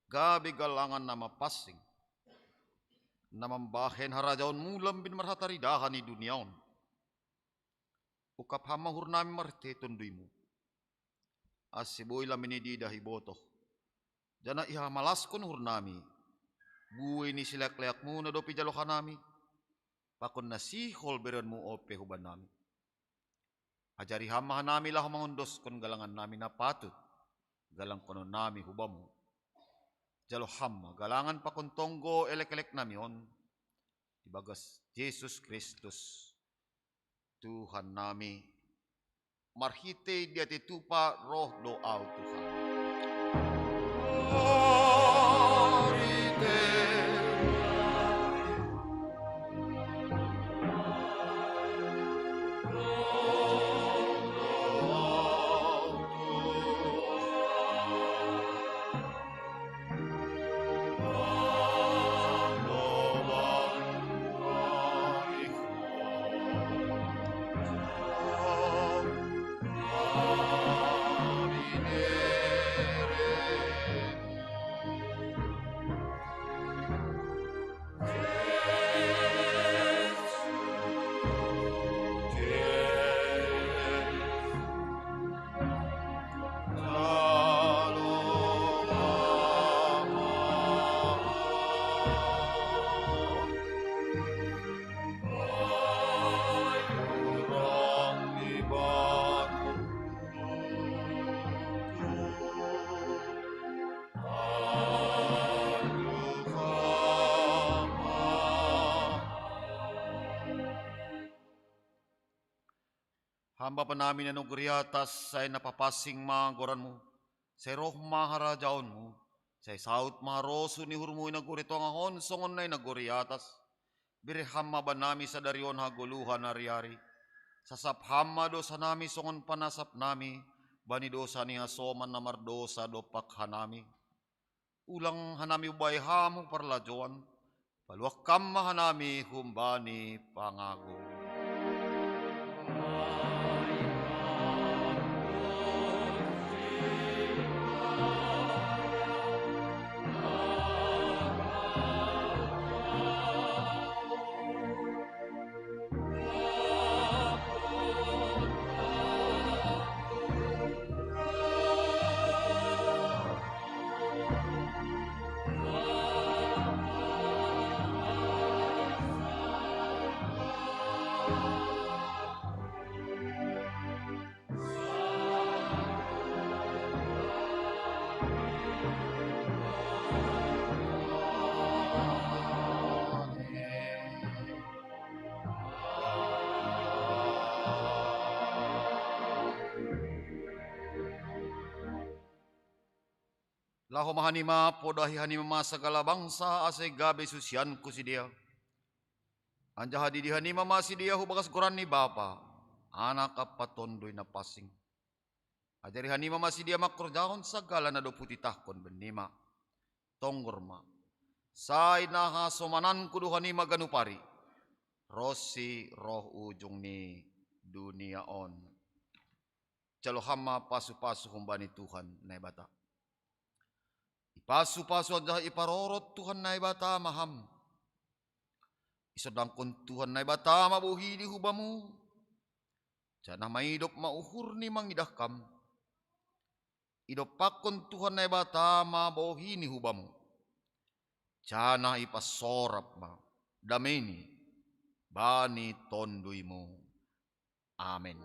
gabe galangan na mapansing, na mambahen harajaonmu lambin marhataridahan i dunia on. Ungkap ham ma uhur nami marhite tonduymu, ase boi lambin ididah ibotoh, janah ihamalaskon uhur nami buei ni sileak-leakmu na dob ijalo hanami, pakon na sihol bereonmu ope hubanami. Ajari ham ma hanami laho mangondoskon galangan nami na patut galangkonon nami hubamu. Jalo ham ma galangan pakon tonggo elek-elek nami on, ibagas Jesus Kristus, Tuhan nami. Marhitei dia titupa roh do ahu Tuhan. Ham Bapa nami na nagori atas, sai na papansing ma goranmu, sai roh ma harajaonmu, sai saut ma harosuh ni uhurmu i nagori tongah on songon na i nagori atas. Bere ham ma banami sadari on hagoluhan ari-ari. Sasap ham ma dosanami songon panasap nami bani dosa ni hasoman na mardosa dompak hanami. Ulang hanami ubai ham hu parlajouan, paluah kam ma hanami humbani pangago. Laho ma hanima, podahi hanima ma sagala bangsa, ase gabe susianku sidea. Anjaha didi hanima ma sidea hu bagas goran ni Bapa, Anak ampa Tonduy Napansing. Ajari hanima ma sidea mangkorjahon sagala na dob hutitahkon bennima. Tonggor ma, sai na hasomananku do hanima ganup ari, ronsi roh ujung ni dunia on. Jalo ham ma pasu-pasu humbani Tuhan Naibata. Ipasu-pasu anjaha iparorot Tuhan Naibata ma ham. Isondangkon Tuhan Naibata ma bohini hubamu, janah maidop ma uhurni mangidah kam. Idompakkon Tuhan Naibata ma bohini hubamu, janah ipasorap ma dameini bani tonduymu. Amen.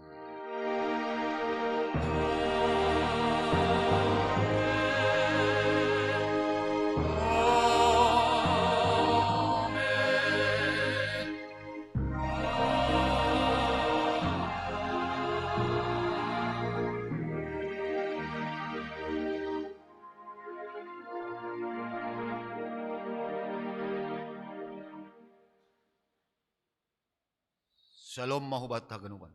Shalom mahubat hagenuban.